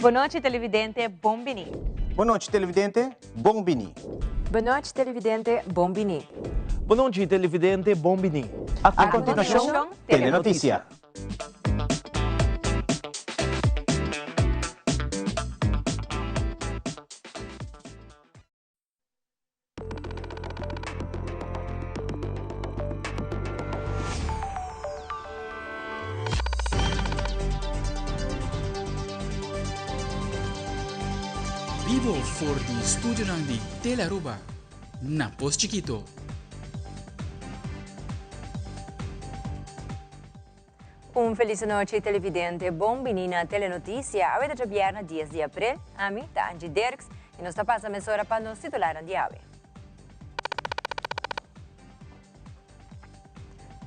Bon nochi televidente, bon bini. Bon nochi televidente, bon bini. Bon nochi televidente, bon bini. Bon nochi televidente, bon bini. A continuacion, Telenoticia. Bibo for di studionan di Telearuba na Pos Chikito. Un feliz nochi televidente, bon bini na Telenoticia. Awe ta djabièrnè dies di april. Ami ta Angie Dirks i nos ta pasa mesora pa nos titularnan di awe.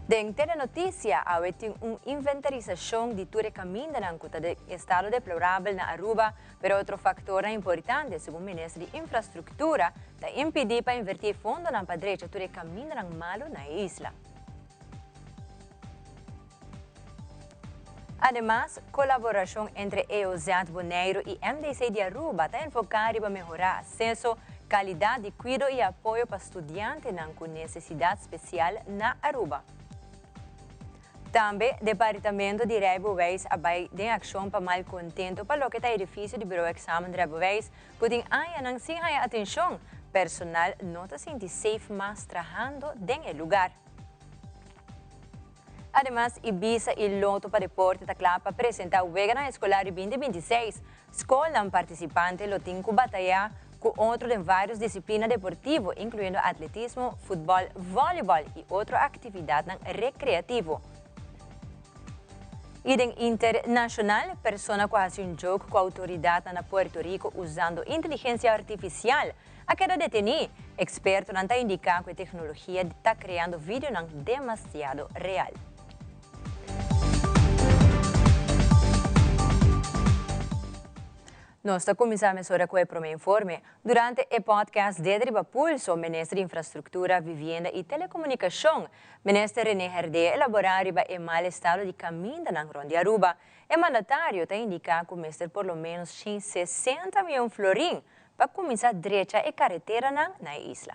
Den Telenoticia awe tin un inventarisashon di tur e kamindanan ku ta den estado deplorabel na Aruba, pero otro faktornan importante, segun Minister di Infrastruktura, ta impidí pa invertí fondonan pa drecha tur e kamindanan malu na e isla. Ademas, kolaborashon entre EOZ Boneiru i MDC di Aruba ta enfoká riba mehorá aseso, kalidat di kuido i apoyo pa studiantenan ku nesesidat spesial na Aruba. Tambe, Departamento di Rijbewijs a bai den akshon pa malkontento pa loke ta edifisio di Bureau Examen Rijbewijs ku tin añanan sin haña atenshon. Personal no ta sinti safe mas trahando den e lugar. Ademas, Ibisa i Loto pa Deporte ta kla pa presentá weganan eskolar di binti binti seis. Skolnan partisipante lo tin ku batayá ku otro den vários disiplina deportivo, inkluyendo atletismo, futbòl, vòlibòl i otro aktividatnan rekreativo. I den internashonal, persona ku a hasi un joke ku outoridatnan na Puerto Rico usando inteligensia artifisial a keda detení. Ekspertonan ta indiká ku e teknologia ta kreando videonan demasiado real. Nos ta kuminsá mesora ku e promé informe. Durante e podcast Dede Riba Pulso, Minister di Infrastruktura, Vivienda i Telekomunikashon, Minister René Herdé a elaborá riba e mal estado di kamindanan rònt di Aruba. E mandatario ta indiká ku mester por lo ménos shen sesenta mion florin pa kuminsá drecha e kareteranan na e isla.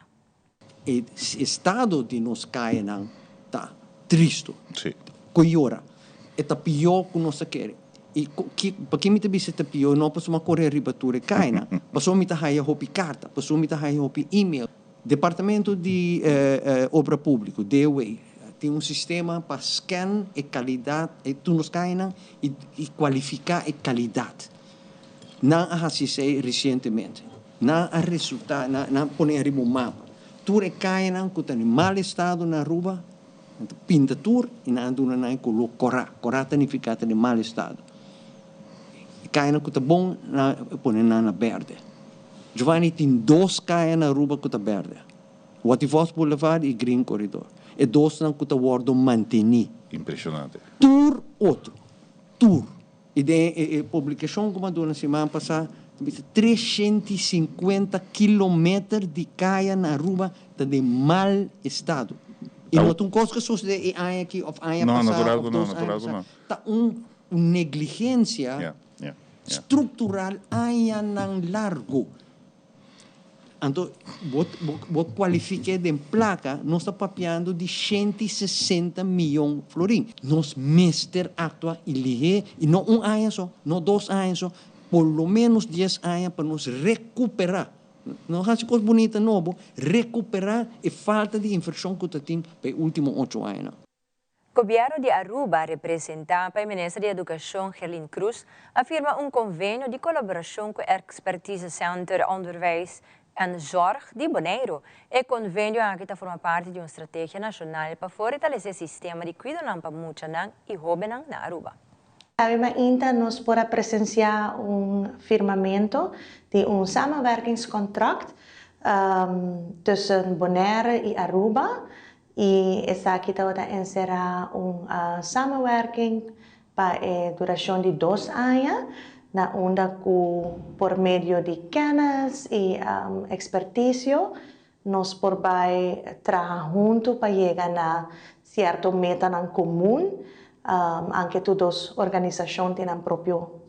E estado di nos kayanan ta tristu. Ku yora. E ta pió ku nos ta kere. I p'aki mi ta bisa e ta pió? No pasobra mi a kore riba tur e kayanan. Pasobra mi ta haya hopi karta. Pasobra mi ta haya hopi email. Departamento di Obra Públiko, DOW, tin un sistema pa scan e kalidat e tur nos kayanan i kualifiká e kalidat. Nan a hasi esei resientemente. Nan a resultá, nan a pone ariba un mapa. Tur e kayanan ku ta den mal estado na Aruba, nan ta pinta tur i nan a duna nan e koló kòrá. Kòrá ta nifiká ta den mal estado. E kayanan ku ta bon, nan a pone nan na bèrdè. Giovanni, tin dos kaya na Aruba ku ta bèrdè, Watty Vos Boulevard i Green Corridor. E dosnan ku ta wòrdu mantení. Impreshonante. Tur otro, tur. I den e publikashon ku mi a duna siman pasá ta bisa 350 kilometer di kaya na Aruba ta den mal estado. I no ta un kos ku a sosodé e aña aki òf aña pasá òf dos aña pasá. Ta un negligensia struktural añanan largu. Anto bo bo kualifik'é den plaka, nos ta papiando di 160 miyon florin. Nos mester aktua i lihé, i no un aña so, no dos aña so, por lo ménos dies aña pa nos rekuperá, no hasi kos bunita nobo, rekuperá e falta di invershon ku ta tin pa e último ocho añanan. Gobierno di Aruba, representa pa e Minister di Educacion Gerlin Croes, a firma un convenio di colaboracion cu Expertise Center Onderwijs en Zorg di Boneiru. E convenio aki ta forma parti di un strategia nacional pa fortalece sistema di cuidonan pa muchanan y hobennan na Aruba. Awe mainta nos por a presencia un firmamento di un samenwerkingscontract tussen Bonaire y Aruba I esaki tabata enserá un samenwerking pa e durashon di dos aña, na unda ku por medio di kennis i ekspertisio nos por bai traha huntu pa yega na sierto metanan komun. Aunke tur dos organisashon tin nan propio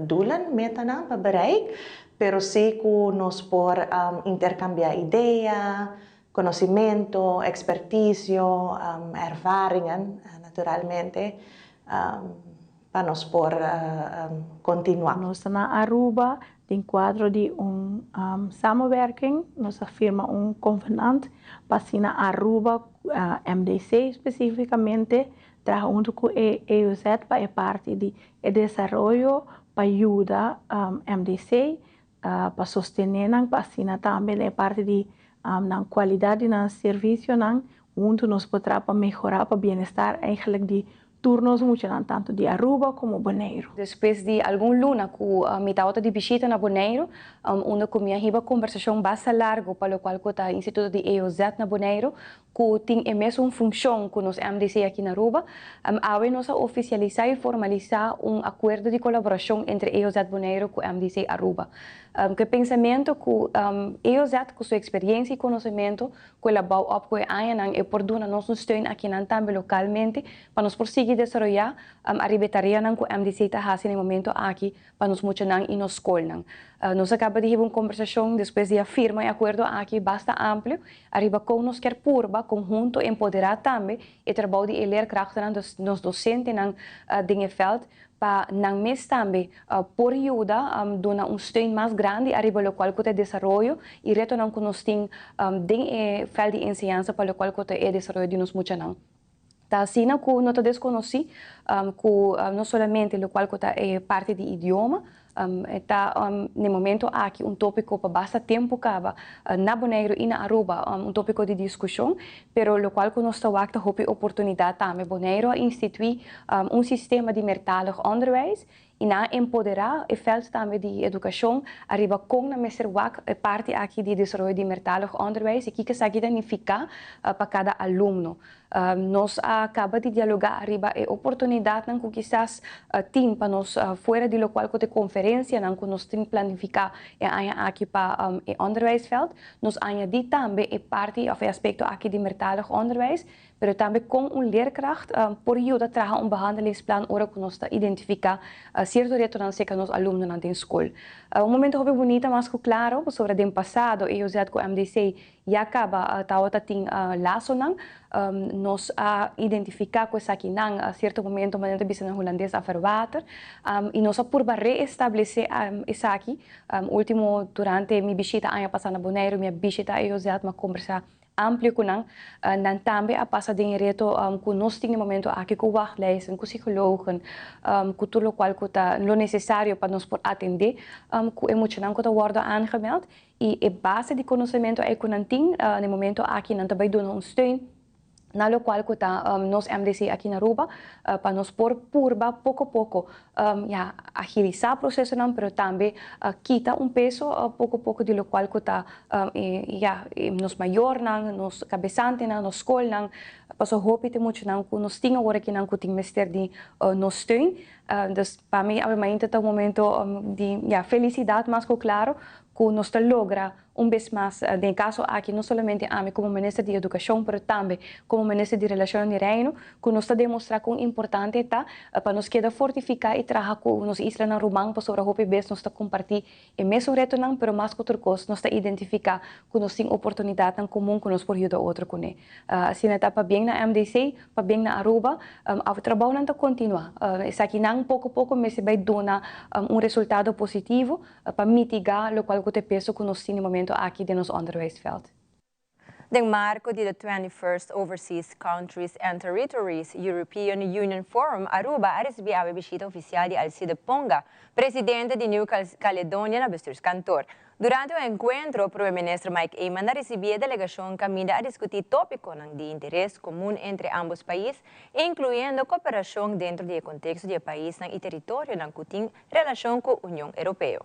doelen, metanan pa bereik, pero sí ku nos por interkambiá idea, konosimento, ekspertisio, ervaringen naturalmente, pa nos por kontinuá. Nos ta na Aruba den kuadro di un samenwerking, nos a firma un konvenant pa asina Aruba, MDC spesífikamente, traha huntu ku e EOZ pa e parti di e desaroyo pa yuda MDC pa sostené nan pa asina tambe den e parti di nan kualidat di nan servisionan huntu nos por traha pa mehorá pa bienestar eigenlijk di Tur nos muchanan tantu di Aruba komo Boneiru. Despues di algun luna ku mi tabata di bishita na Boneiru, unda ku mi a hiba kombersashon basta largu pa lokual ku ta Instituto di EOZ na Boneiru, ku tin e mesun funshon ku nos MDC aki na Aruba, awe nos a ofisialisá i formalisá un akuerdo di kolaborashon entre EOZ Boneiru ku MDC Aruba. Ku e pensamentu ku EOZ ku su eksperiencia i konosementu ku el a bou op ku e añanan e por duna nos un steun akinan tambe lokalmente pa nos por sigui desaroyá ariba e tareanan ku MDC ta hasi na e momento aki pa nos muchanan i nos skolnan. Nos a kaba di hiba un kombersashon despues di a firma e akuerdo aki basta amplio ariba kon nos kier purba konhunto empoderá tambe e trabou di e leerkrachtennan, dus nos dosentenan den e vèlt pa nan mes tambe por yuda duna un steun mas grandi ariba lokual ku ta e desaroyo i retonan ku nos tin den e vèlt di enseñansa pa lokual ku ta e desaroyo di nos muchanan. Ta asina ku no ta deskonosí ku no solamente lokual ku ta e parti di idioma ta na e momento aki un tópiko pa basta tempu kaba na Boneiru i na Aruba un tópiko di diskushon, pero lokual ku nos ta wak ta hopi oportunidat tambe. Boneiru a instituí un sistema di meertalig onderwijs i nan a empoderá e vèlt tambe di edukashon ariba kon nan mester wak e parti aki di desaroyo di meertalig onderwijs i kiko esaki ta nifiká pa kada alumno. Nos a kaba di dialogá ariba e oportunidatnan ku kisas tin pa nos fuera di lokual ku ta e konferensianan ku nos tin planifiká e aña aki pa e onderwijsveld. Nos añadí tambe e parti òf e aspekto aki di meertalig onderwijs, pero tambe kon un leerkracht por yuda traha un behandelingsplan ora ku nos ta identifiká sierto retonan serka nos alumnonan den skol. Un momento hopi bunita mas ku klaro, pasobra den pasado EOZ ku MDC Ya kaba tawata tin lasonan. Nos a identifiká ku esakinan sierto momento manera ta bisa na hulandes a verwater i nos a purba reestablesé esaki. Ultimo durante mi bishita aña pasá na Boneiru mi a bishita EOZ mi a kombersá amplio ku nan. Nan tambe a pasa den e reto ku nos tin e momento aki ku wachtlijsten, ku psikologen, ku tur lokual ku ta lo nesesario pa nos por atendé ku e muchanan ku ta wòrdu aangemeld. I e base di konosementu ei ku nan tin na e momento aki nan ta bai duna un steun na lokual ku ta nos MDC aki na Aruba pa nos por purba poko poko ya agilisá prosesonan pero tambe kita un peso poko poko di lokual ku ta ya nos mayornan, nos kabesantenan, nos skolnan pasobra hopi ta e muchanan ku nos tin awor akinan ku tin mester di nos steun. Dus pa mi awe mainta ta un momento di ya felisidat mas ku klaro ku nos ta logra un bes mas den e kaso aki no solamente ami komo minister di edukashon pero tambe komo minister di relashonnan di reino ku nos ta demostrá kon importante ta pa nos keda fortifiká i traha ku nos islanan ruman pasobra hopi bes nos ta kompartí e mesun retonan pero mas ku tur kos nos ta identifiká ku nos tin oportunidatnan komun ku nos por yuda otro kuné. Asina ta pabien na MDC, pabien na Aruba, awe trabounan ta kontinuá. Esakinan poko poko mester bai duna un resultado positivo pa mitigá lokual ku ta e peso ku nos tin e momento aki den nos onderwijsveld. Den marco di The 21st Overseas Countries and Territories European Union Forum, Aruba a ricibi awe bishita oficial di Alcide Ponga, presidente di New Caledonia na bestuurskantoor. Durante un encuentro, Prome Minister Mike Eman a ricibi e delegacion caminda a discuti topiconan di interes comun entre ambos pais, incluyendo cooperacion dentro di e contexto di e paisnan y territorionan cu tin relacion cu Union Europeo.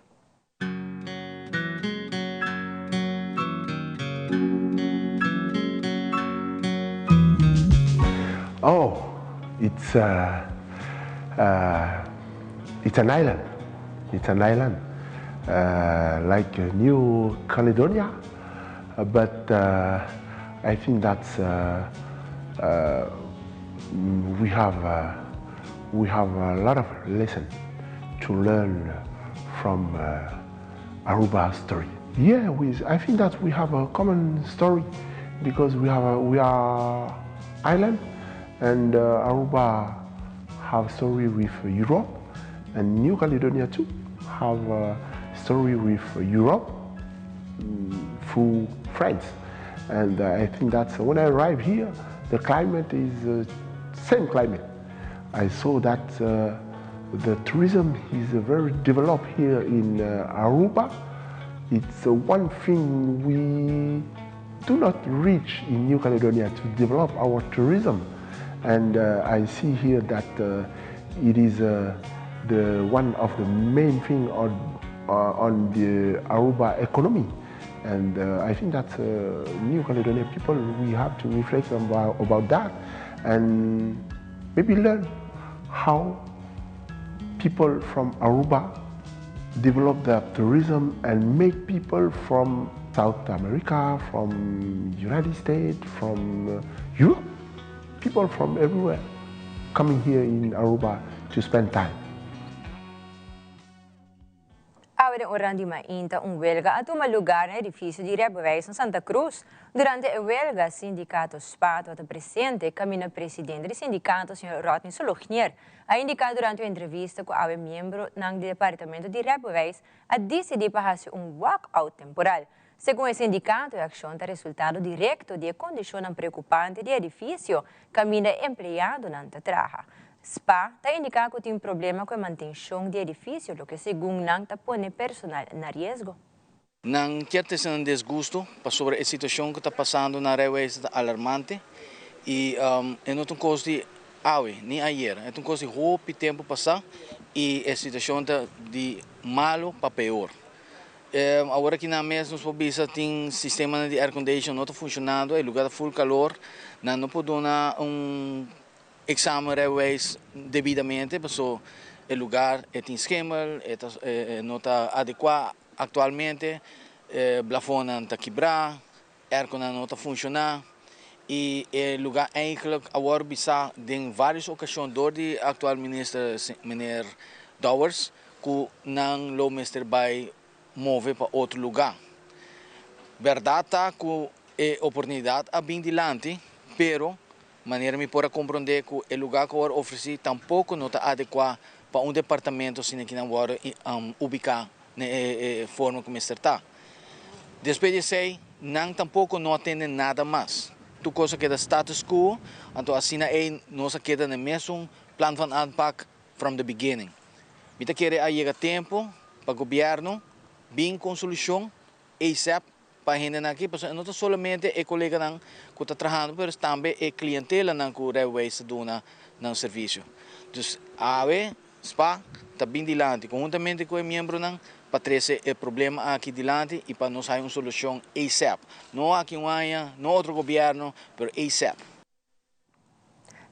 Oh, it's uh, uh, it's an island. It's an island, uh, like New Caledonia, but uh, I think that's uh, uh, We have we have a lot of lesson to learn from Aruba story. Yeah, I think that we have a common story because we are island and Aruba have story with Europe and New Caledonia too have a story with Europe through France. And I think that when I arrived here, the climate is same climate. I saw that the tourism is very developed here in Aruba. It's one thing we do not reach in New Caledonia to develop our tourism. And I see here that it is the one of the main thing on the Aruba economy. And I think that New Caledonia people, we have to reflect about that and maybe learn how people from Aruba develop their tourism and make people from South America, from United States, from Europe, people from everywhere coming here in Aruba to spend time. Awe den di mainta un huelga a tuma lugar na edificio di Rijbewijs na Santa Cruz. Durante e huelga, sindicato SPA ta presente, caminda presidente di sindicato, señor Rodney Solognier, a indica durante un entrevista cu e miembronan di departamento di Rijbewijs a dicidi pa haci un walkout temporal. Segun e sindicato, e accion ta resultado directo di condicion preocupante di edificio, caminda empleadonan ta traha. SPA ta indica cu tin problema cu e mantencion di edificio, loke segun nan ta pone personal na riesgo. Nan kier un disgusto sobre e situacion cu ta pasando na Rijbewijs ta alarmante y no ta un cos di awe, ni ayera, ta un cos di hopi tempo pasa y e situacion ta di malo pa pior. Awor aki na mes nos por tin sistema di air condition no ta funcionando, e lugar ta full calor, no por duna un examen rijbewijs debidamente, paso e lugar tin schimmel, no ta adecua actualmente, plafond ta kibra, airco no ta funciona y e lugar eigenlijk awor bisa den varios ocasion door di actual minister, meneer Dowers, cu nan lo mester bay move pa otro lugar. Berdad ta cu e oportunidad a bin dilanti, pero manera mi por comprende cu e lugar cu ofrece tampoco no ta adecua pa un departamento asina cu nan a ubica na forma como ta. Despues di esey, nan tampoco no a tende nada mas. Tur cos a keda status quo, anto asina ey nos a keda na mesun plan van aanpak from the beginning. Mi ta kere a yega tempo pa gobierno bin cu solucion ASAP pa hende aki, pasobra no solamente e coleganan cu ta trahando, mas tambe e clientela cu Rijbewijs ta duna nan servicio. Dus awe, SPA ta bin dilanti, conhuntamente cu e miembronan, pa trece e problema aki dilanti y pa nos haya un solucion ASAP. No aki un aña, no otro gobierno, pero ASAP.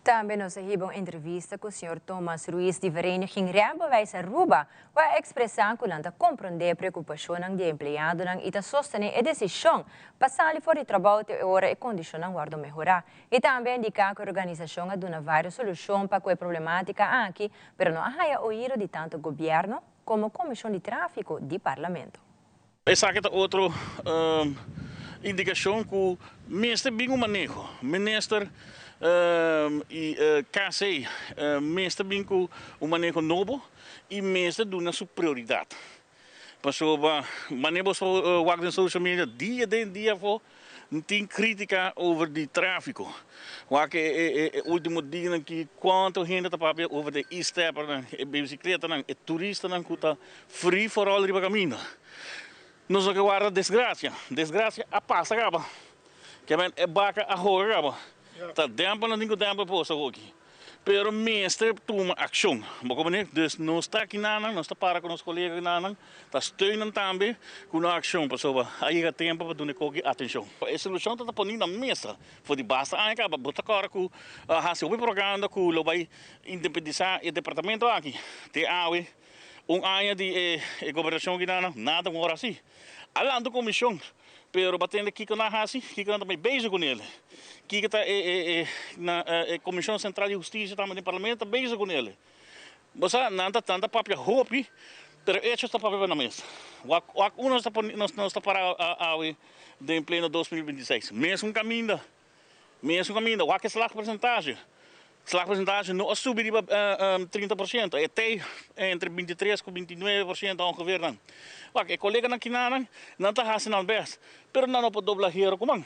Tambe nos tabatin un entrevista cu señor Thomas Ruiz di Vereniging Rijbewijs Aruba, cu a expresa cu nan ta comprende e preocupacion di empleadonan y ta sostene e decision pa sali for di trabou te ora e condicionnan wordo mehora. Y tambe a indica cu e organisacion a duna varios solucion pa e problematica aki, pero no a haya oido di tanto gobierno como Comision di Trafico di Parlamento. Esaki ta otro indicacion cu mester bin un maneho. Minister y KC mester bin cu un maneho nobo y mester duna su prioridad. Pasobra maneho wak den social media dia den dia afo tin critica over di trafico. Wak e ultimo dia cu cuanto hende ta papia over di e-stepper, e bicicleta, e turistanan cu ta free for all riba caminda. Nos no kier desgracia. Desgracia a pasa caba. Kiermen e baca a hora caba. Ta tempo no tin tempo posa aki. Pero mester tuma accion. Dus nos ta aki nan, nos ta para cu nos coleganan, ta steunen tambe cu e accion, pasobra a yega tempo pa duna atencion. E solucion ta poni na mesa. For di basta aña caba, bo ta corda cu hasi un propaganda cu lo bay independisa e departamento aki. Te awe un aña di gobernacion aki nada ora asina. A lanta comision. Pero bo a tende kiko nan a hasi, kiko nan ta bai bezig ku nele. Kiko ta e, e, e, na, e Komishon Sentral di Hustisia tambe den Parlamento ta bezig ku nele. Bo sa, nan ta nan ta papia hopi, pero hechos ta papia pa nan mes. Wak wak unu nos ta pone nos nos ta para awe den pleno 2026. Mesun kaminda, mesun kaminda. Wak e slagpercentage. Slagpercentage no a subi riba 30%, e tei entre 23 ku 29% ongeveer nan. Wak, e koleganan kinanan, nan ta hasi nan best, pero nan no por dobla hero ku man.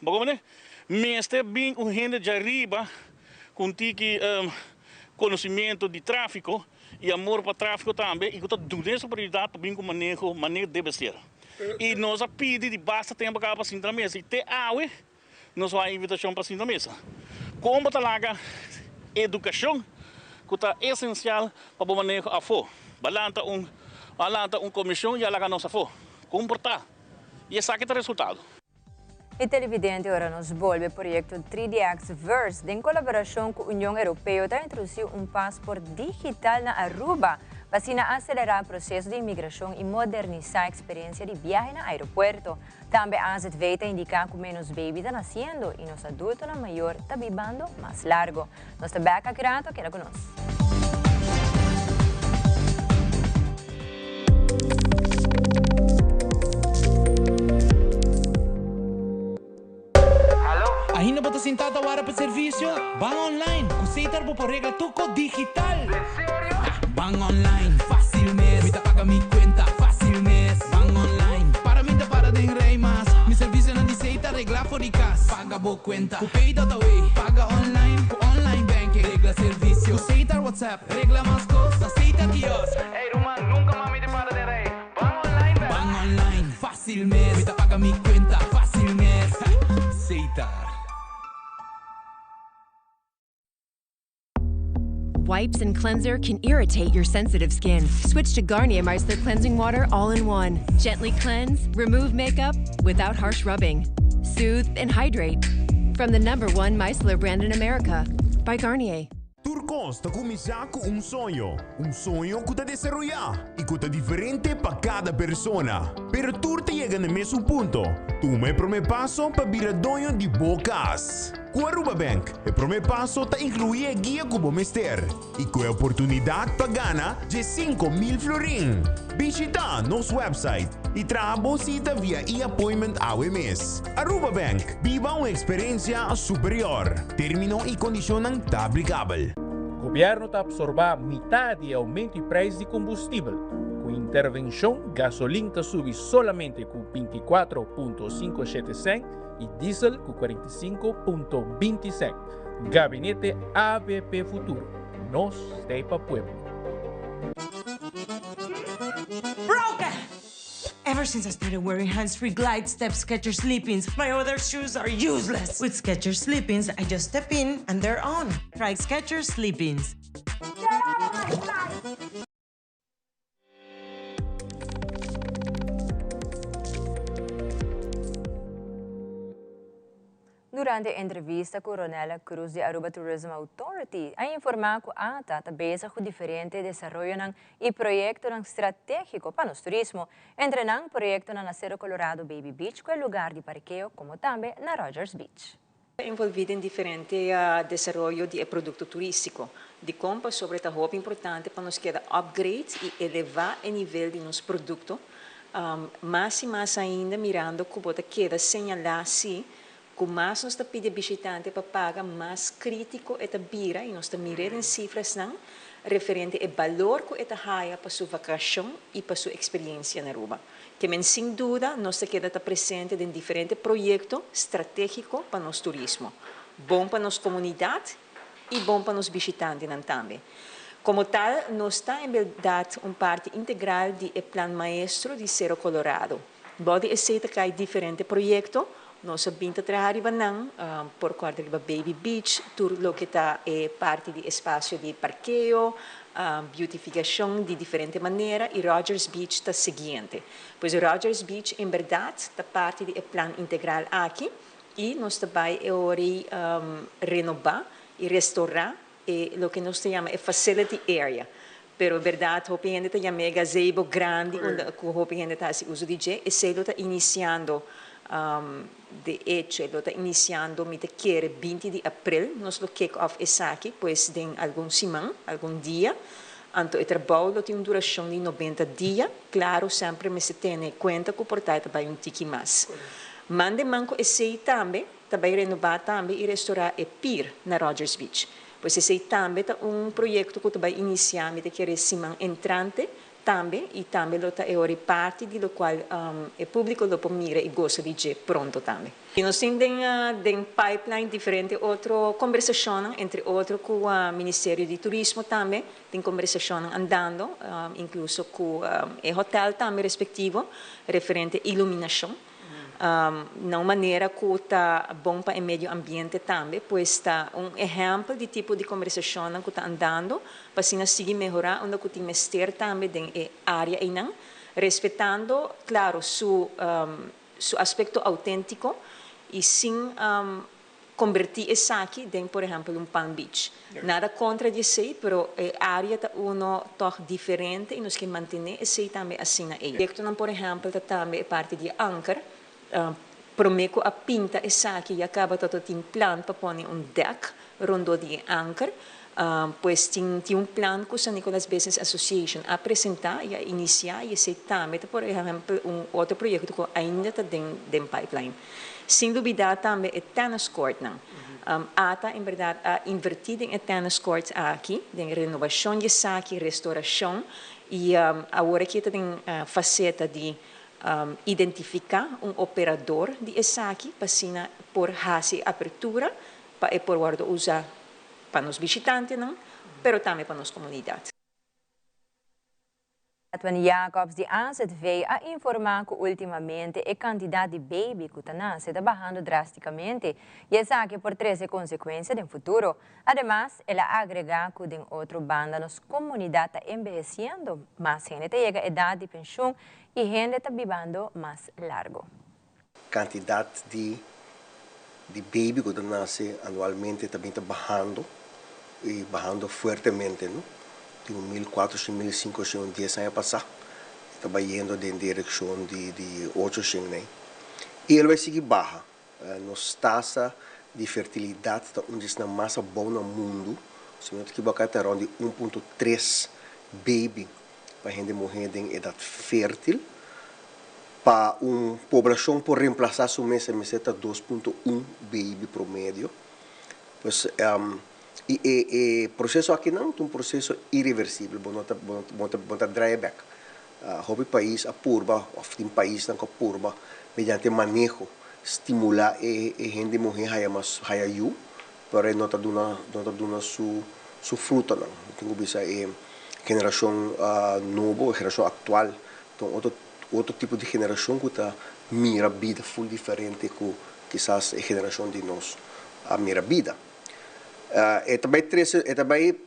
Bo komprende? Mester bin un hende djariba ku un tiki konosimiento di tráfiko i amor pa tráfiko tambe i ku ta duna e oportunidat pa bin ku maneho manera debe ser. I nos a pidi di basta tempu kaba pa sinta na mesa i te awe nos a haña invitashon pa sinta na mesa. Kon bo ta laga edukashon ku ta esensial pa bo maneho afó? Bo a lanta un a lanta un komishon i a laga nos afó. Kon por ta? I esaki ta resultado. E televidente ora nos bolbe proyecto 3DX Verse den colaboracion cu Union Europeo ta introduci un paspoort digital na Aruba pa asina acelera proceso di inmigracion y modernisa experiencia di biahe na aeropuerto. Tambe AZV ta indica cu menos baby ta naciendo y nos adultonan mayor ta bibando mas largo. Nos ta bek aki rato, keda cu nos. Ainda bo ta sintá ta wara pa servisio? Ban online! Ku Setar bo por regla tur kos digital! Ban online, fásil mes! Mi ta paga mi kuenta, fásil mes! Ban online, para mi ta para den rei mas! Mi servisionan di Setar reglá for di kas! Paga bo kuenta ku Pay.away, paga online ku online banking, regla servisio ku Setar WhatsApp, regla mas kos na Setar kiosk! Ey ruman, nunka mas mi ta para den rei! Ban online bèl! Ban online, fásil mes! Mi ta paga mi kuenta, fásil mes! Setar. Wipes and cleanser can irritate your sensitive skin. Switch to Garnier Micellar Cleansing Water All-in-One. Gently cleanse, remove makeup without harsh rubbing. Soothe and hydrate. From the number one micellar brand in America, by Garnier. Tur kos ta kuminsá ku un soño, un soño ku ta desaroyá i ku ta diferente pa kada persona. Pero tur ta yega na e mesun punto, tuma e promé paso pa bira doño di bo kas. Ku Aruba Bank, e promé paso ta inkluí e guia ku bo mester i ku e oportunidat pa gana dje 5000 florin. Bishitá nos website i traha bo sita via e-appointment awe mes. Aruba Bank, biba un eksperensia superior. Término i kondishonnan ta aplikabel. Gobièrnu ta apsorbá mitá di e oumento di preis di kombustibel. Ku intervenshon, gasolin ta subi solamente ku 24.57 sènt i diesel ku 45.20 sènt. Gabinete avp Futuro, nos ta ei pa pueblo. Broken! Ever since I started wearing hands-free Glide Step Skechers Slip-ins, my other shoes are useless. With Skechers Slip-ins, I just step in and they're on. Try Skechers Slip-ins. Durante entrevista cu Ronella Cruz di Aruba Tourism Authority, a informa cu ATA ta bezig cu diferente desaroyonan y proyectonan strategico pa nos turismo, entre nan proyectonan na Cero Colorado Baby Beach cu e lugar di parkeo como tambe na Rogers Beach. Envolví den diferente desaroyo di e produkto turístiko. Dikon? Pasobra ta hopi importante pa nos keda upgrade i elevá e nivel di nos produkto mas i mas ainda mirando ku bo ta keda señalá si ku mas nos ta pidi e bishitante pa paga mas krítiko e ta bira i nos ta mir'é den sifrasnan referente e balor ku e ta haya pa su vakashon i pa su eksperiensia na Aruba. Ke men sin duda nos ta keda ta presente den diferente proyekto stratégiko pa nos turismo, bon pa nos komunidat i bon pa nos bishitantenan tambe. Komo tal nos ta en bèrdat un parti integral di e Plan Maestro di Sero Colorado. Bou di esei ta kai diferente proyekto, nos a bin ta traha riba nan, por kòrda riba Baby Beach, tur loke ta e parti di espasio di parkeo, Beautificacion di diferente manera y Rogers Beach ta siguiente. Pues Rogers Beach en berdad ta parti di e plan integral aki y nos ta bay e ora ey renoba y restora e loke nos ta yama e facility area. Pero en berdad hopi hende ta yam'e gazebo grandi unda cu hopi hende ta haci uso di dje. Esey lo ta iniciando. De hecho, e ta iniciando, mi ta kere 20 di april, nos lo kick off esaki, pues den algun siman, algun dia. Anto, e trabou tin un duracion di 90 dia. Claro, semper mester tene cuenta cu por ta tambe un tiki mas. Mande manco esey tambe, tambe renoba tambe y restaura e pier na Rogers Beach. Pues esey tambe ta un proyecto cu ta inicia, mi ta kere siman entrante tambe y tambe lo ta e parti di locual e publico lo por mira y gosa di dje pronto tambe. Y nos tin den pipeline diferente otro conversacion, entre otro cu e Ministerio di Turismo tambe, tin conversacion andando, incluso cu e hotel tambe respectivo, referente iluminacion. Na un manera cu ta bon pa e medio ambiente tambe, pues ta un ehempel di tipo di conversacion cu ta andando, pa asina sigui mehora, unda cu tin mester tambe den e area ey, respetando, claro, su aspecto autentico y sin converti esaki den, por ehempel, un Palm Beach. Nada contra di esey, pero e area ta uno toch diferente y nos kier mantene esey tambe asina. E proyecto, por ehempel, ta tambe parti di anker, prome cu a pinta esaki y a caba tin plan pa pone un deck rond di anker. Pues tin un plan cu San Nicolas Business Association a presenta y a inicia y esey tambe, por ehempel, un otro proyecto cu ainda ta den pipeline. Sin duda tambe e tennis court nan. ATA en berdad a inverti den tennis courts aki, den renobacion di esaki, restauracion y awor aki tin faceta di identifica un operador di esaki pa asina por haci apertura pa e por wordo usa pa nos bishitantenan, pero tambe pa nos comunidad. Edwin Jacobs di AZV a informa cu ultimamente e cantidad di baby cu ta nace ta bahando drasticamente y esaki por trece consecuencia den futuro. Ademas, el a agrega cu den otro banda nos comunidad ta enveheciendo, mas hende ta yega edad di pensioen y hende ta bibando mas largo. Cantidad di baby cu ta nace anualmente tambe ta bahando y bahando fuertemente, no? Di 1.400, 1.500 10 aña pasa, ta bayendo den direccion di 800, ne? Y e ta bay sigui baha. Nos tasa di fertilidad ta un di mas abou na mundo. Si mi no ta ekivoca, ta rond di 1.3 baby pa hende muhe den edad fertil. Pa un poblacion por reemplasa su mes, ta 2.1 baby promedio. Pues, e proceso aki no ta un proceso irreversibel, no ta, no ta draai back. Hopi pais a purba, of tin paisnan a purba, mediante maneho, stimula e hende muhe haya mas haya yu, pero no ta duna no ta duna su frutanan. Tin cu bisa e generacion nobo, generacion actual, anto otro tipo di generacion cu ta mira bida full diferente cu kisas e generacion di nos a mira bida. E tambe e tambe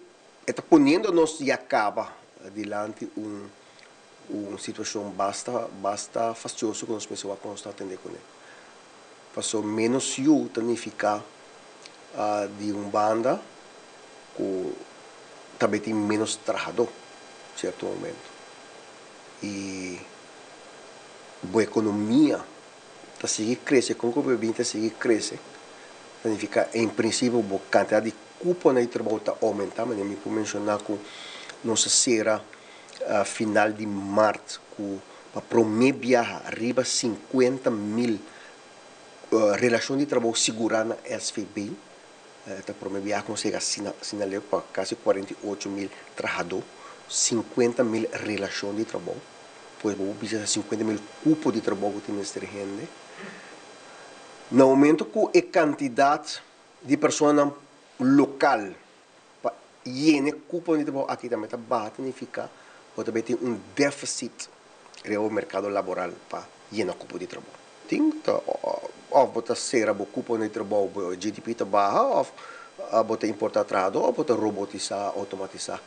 ta poniendo nos ya caba dilanti un situacion basta basta fastioso cu nos mester consta atende cu ne. Paso menos yu ta significa di un banda cu tambe tin menos trahador cierto momento. Y e economia ta sigui crece, con cu ta sigui crece, significa en principio e cantidad di cupo di trabou ta aumenta, mas mi por menciona cu nos a cera final di maart cu pa prome biaha riba 50 mil relacion di trabou sigura na SVB, ta prome biaha cu nos asina pa casi 48 mil trahador, 50 mil relacion di trabou. Pues bo bisa 50 mil cupo di trabou cu tin mester hende. Na momento cu e cantidad di persona local pa yena cupo di trabou aki tambe ta baha, significa cu tambe tin un deficit den mercado laboral pa yena cupo di trabou. Tin ta of bo ta cera bo cupo di trabou, GDP ta baha, of bo ta importa trahador, of bo ta robotisa, automatisa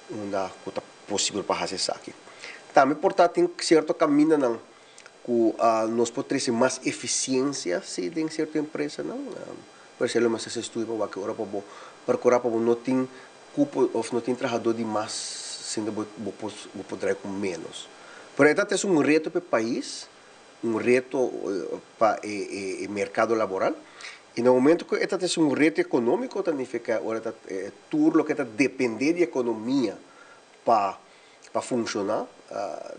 unda cu ta posibel pa haci esaki. Tambe por ta tin cierto camindanan cu nos por trece mas eficiencia si den cierto empresanan. Por ehempel, mas estudio pa cu ora pa bo percura pa bo no tin cupo of no tin trahador di mas, siendo bo por cu menos. Pero esaki ta un reto pa e pais. un reto pa e merkado laboral. I na momento ku e ta trese un reto ekonómiko ta nifiká ora ta tur loke ta dependé di ekonomia pa pa funshoná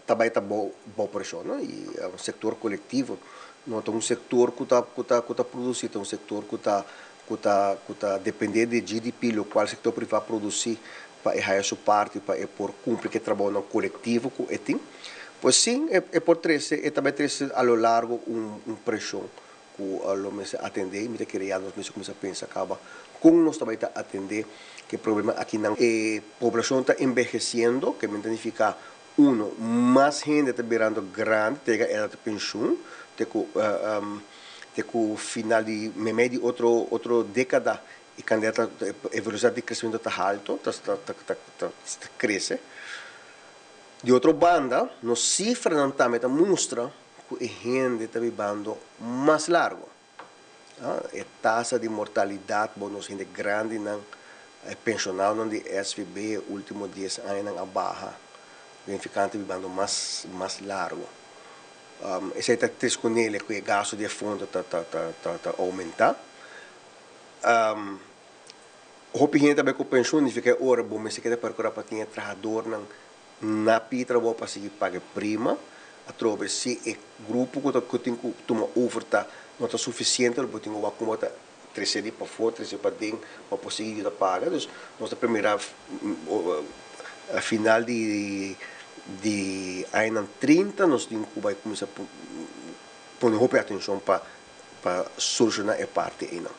ta bai ta bou bou preshon no. I un sektor kolektivo no ta un sektor ku ta ku ta ku ta produsí, ta un sektor ku ta ku ta ku ta dependé di GDP lokual sektor privá produsí pa e haya su parti pa e por kumpli ku e trabounan kolektivo ku e tin. Pues sí, e por trese, e ta bai trese a lo largo un un preshon ku lo mester atendé i mi ta kere ya nos mester kuminsá pensa kaba kon nos ta bai ta atendé ku e problema akinan. E poblashon ta enbehesiendo, ke men ta nifiká uno, mas hende ta birando grandi, ta yega edat di penshun, te ku te ku final di meimei di otro otro dékada e kandidat ta e velosidat di kresementu ta haltu, ta ta ta krese. Di otro banda, nos sifranan tambe ta mustra ku e hende ta bibando mas largu. E tasa di mortalidat bo nos hende grandinan, e penshonadonan di SVB e ultimo dies añanan a baha signifikante bibando mas mas largu. Esei ta tres kunele ku e gasto di e fondo ta ta ta ta oumentá. Hopi hende ta bai ku penshun, nifiká e ora bo mester keda perkurá pa tin e trahadornan na pidi trabou pa sigui paga e prima. Atrobe si e grupo ku ta ku tin ku tuma over ta no ta sufisiente lo bo tin ku wak kuma ta trese di pafó trese paden pa por sigui yuda paga. Dus nos ta primera final di di añanan trinta nos tin ku bai kuminsá pone hopi atenshon pa pa solushoná e parti einan.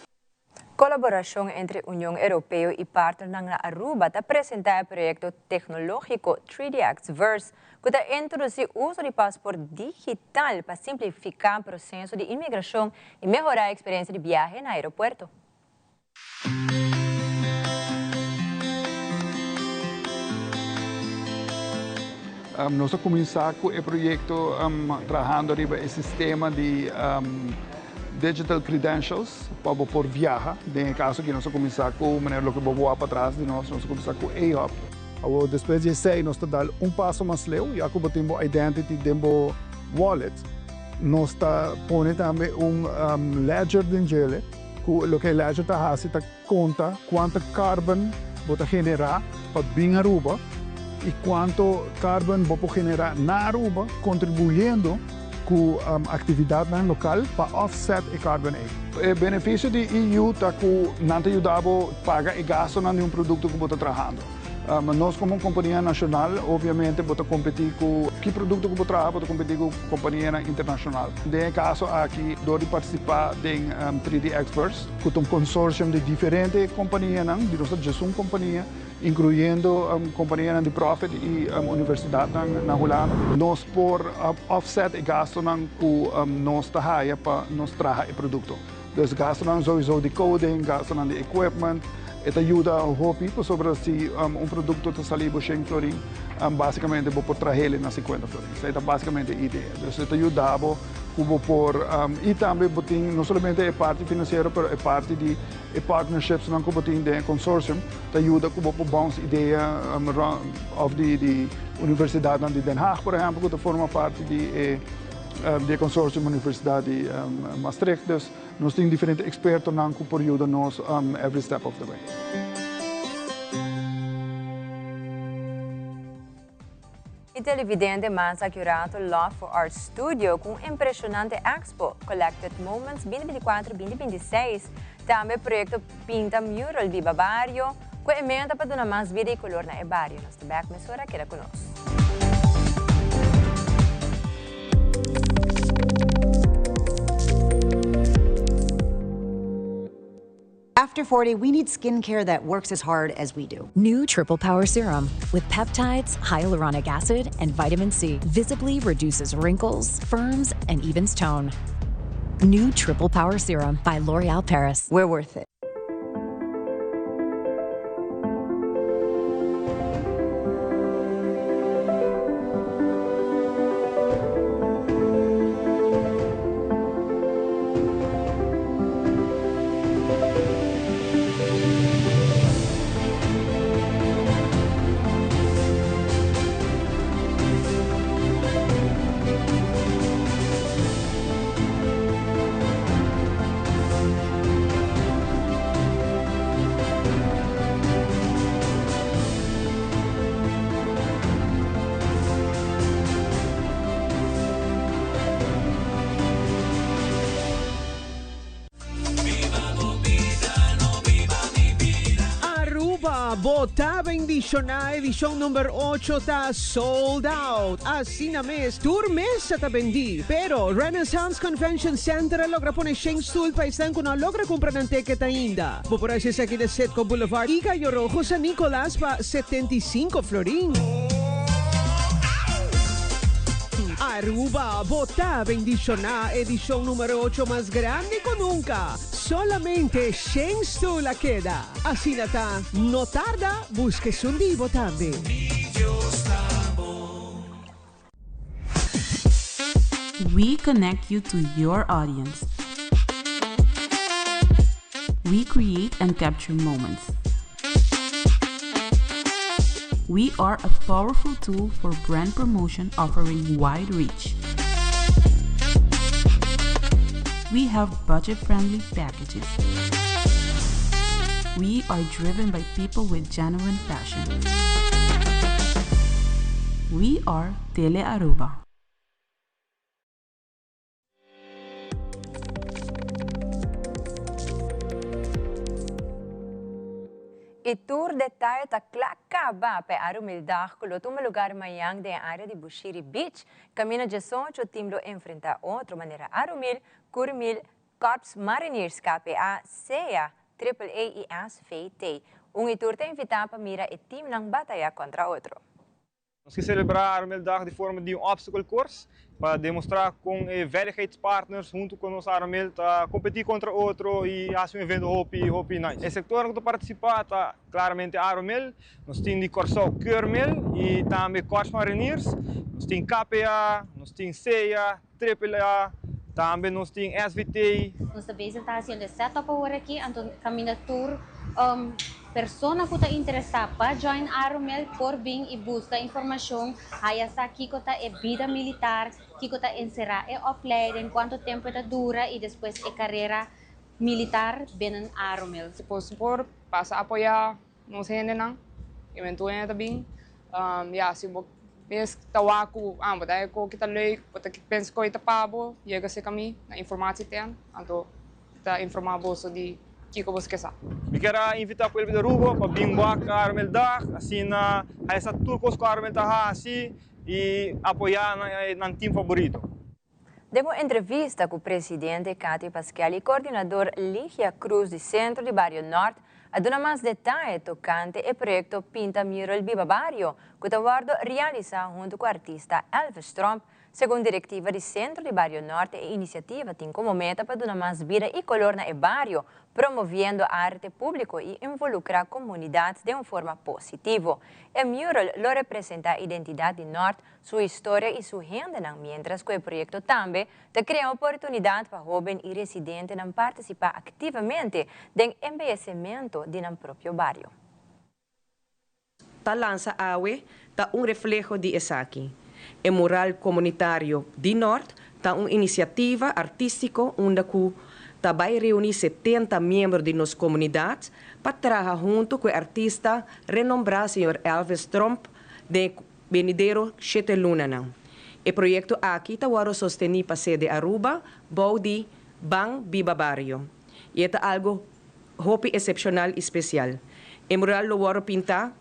Kolaborashon entre Union Europeo i partnernan na Aruba ta presentá e proyekto teknológiko 3DX Verse ku ta introdusí uso di pasport digital pa simplifiká proseso di inmigrashon i mehorá e eksperensia di biahe na aeropuerto. Nos a kuminsá ku e proyekto trahando riba e sistema di digital credentials pa bo por viaha. Den e kaso aki nos a kuminsá ku manera loke bo wak patras di nos, nos a kuminsá ku A-Hub. Awor despues di esei nos ta dal un paso mas leu, ya ku bo tin bo identity den bo wallet, nos ta pone tambe un ledger den djele ku loke e ledger ta hasi ta Konta kuantu carbon bo ta generá pa bin Aruba i kuantu carbon bo por generá na Aruba kontribuyendo ku aktividatnan lokal pa offset e carbon ei. E benefisio di EU ta ku nan ta yuda bo paga e gastunan di un produkto ku bo ta trahando. Nos komo un kompania nashonal obviamente bo ta kompetí ku ki produkto ku bo traha bo ta kompetí ku kompanianan internashonal. Den e kaso aki dor di partisipá den 3D Experts, ku ta un consortium di diferente kompanianan, di nos ta djes un kompania, inkluyendo kompanianan di profit i universidatnan na Hulanda. Nos por offset e gastunan ku nos ta haya pa nos traha e produkto. Dus gastunan souiso di coding, gastunan di equipment, e ta yuda hopi pasobra si un produkto ta sali bo shen florin, basikamente bo por trah'el na sinkuenta florin. Esei ta basikamente e idea. Dus e ta yuda bo ku bo por i tambe bo tin no solamente e parti finansiero pero e parti di e partnershipsnan ku bo tin den e consortium ta yuda ku bo por bounce idea òf di di universidatnan di Den Haag por ehèmpel ku ta forma parti di e di e consortium universidat di Maastricht. Dus nos tin diferente ekspertonan ku por yuda nos every step of the way. E televidente mas acurato Love for Art Studio cu un impresionante expo, Collected Moments 2024 2026. Tambe proyecto Pinta Mural Biba Bario cu e meta pa duna mas bida y color na e bario. Nos ta bek mesora, keda cu nos. After 40, we need skincare that works as hard as we do. New Triple Power Serum with peptides, hyaluronic acid, and vitamin C visibly reduces wrinkles, firms, and evens tone. New Triple Power Serum by L'Oreal Paris. We're worth it. Aruba, bo ta bendiciona, edicion number ocho ta sold out. Asina mes, tur mesa ta bendi. Pero Renaissance Convention Center a logra pone shen stoel pa esnan cu no a logra cumpra nan ticket ainda. Bo por haci esaki na Citgo Boulevard y Cayo Rojo, San Nicolas pa 75 florin. Aruba, bo ta bendiciona, edicion numero ocho mas grandi cu nunca. Solamente shen stoel a keda. Asina ta, no tarda, busca esun di bo tambe. We connect you to your audience. We create and capture moments. We are a powerful tool for brand promotion offering wide reach. We have budget-friendly packages. We are driven by people with genuine passion. We are Tele Aruba. Y tur detaye ta cla caba pa e Arumildag cu lo tuma lugar mañan den e area di Bushiri Beach. Camino 18 team lo enfrenta otro manera Arumil, Curmil, Korps Mariniers, KPA, sea, Triple A y SVT. Un y tur ta invita pa mira e teamnan bataya contra otro. Nos ke selebrá Arumildag di forma di un obstacle course pa demostrá kon e veiligheidspartners huntu ku nos Arumil ta kompetí kontra otro i hasi un evento hopi hopi nice. E sektornan ku ta partisipá ta klaramente Arumil, nos tin di Kòrsou Keurmil i tambe Korps Mariniers, nos tin KPA, nos tin sea, Triple A, tambe nos tin SVT. Nos ta bezig ta haciendo e setup awor aki, anto caminda tur persona cu ta interesa pa join Arumel por bin y busca informacion, haya sa kico ta e bida militar, kico ta encera e opleiding, cuanto tempo e ta dura y despues e carera militar binnen Arumel. Si por por pasa apoya Nos hendenan, i men tur hende ta bin. Ya, si bo mes ta wak ku, ah, bo ta e koki ta leuk, bo ta pensa ku e ta pa bo, yega serka mi na informatie tent, anto mi ta informá boso di kiko boso ke sa. Mi kier a invitá pueblo di Aruba pa bin wak Armeldag, asina haya sa tur kos ku Armel ta hasi i apoyá nan team faborito. Den un entrevista cu presidente Cathy Paskel y coordinador Ligia Cruz di Centro di Bario Nort a duna mas detaye tocante e proyecto Pinta Mural Biba Bario cu ta wordo realisa hunto cu artista Elvis Tromp. Segun directiva di Centro di Bario Nort e iniciativa tin como meta pa duna mas bida y color na e bario promoviendo arte publico y involucra comunidad den un forma positivo. E mural lo representa identidad di Nort su historia y su hendenan, mientras cu e proyecto tambe ta crea oportunidad pa hoben y residentenan participa activamente den embeyecemento di nan propio bario. Ta lansa awe ta un refleho di esaki. E mural komunitario di Nort ta un inisiativa artístiko unda ku ta bai reuní 70 miembro di nos komunidat pa traha huntu ku e artista renombrá señor Elvis Tromp den e Benidero shete lunanan. E proyekto aki ta wòrdu sostení pa sede Aruba bou di Ban Biba Bario i e ta algu hopi esepshonal i spesial. E mural lo wòrdu pintá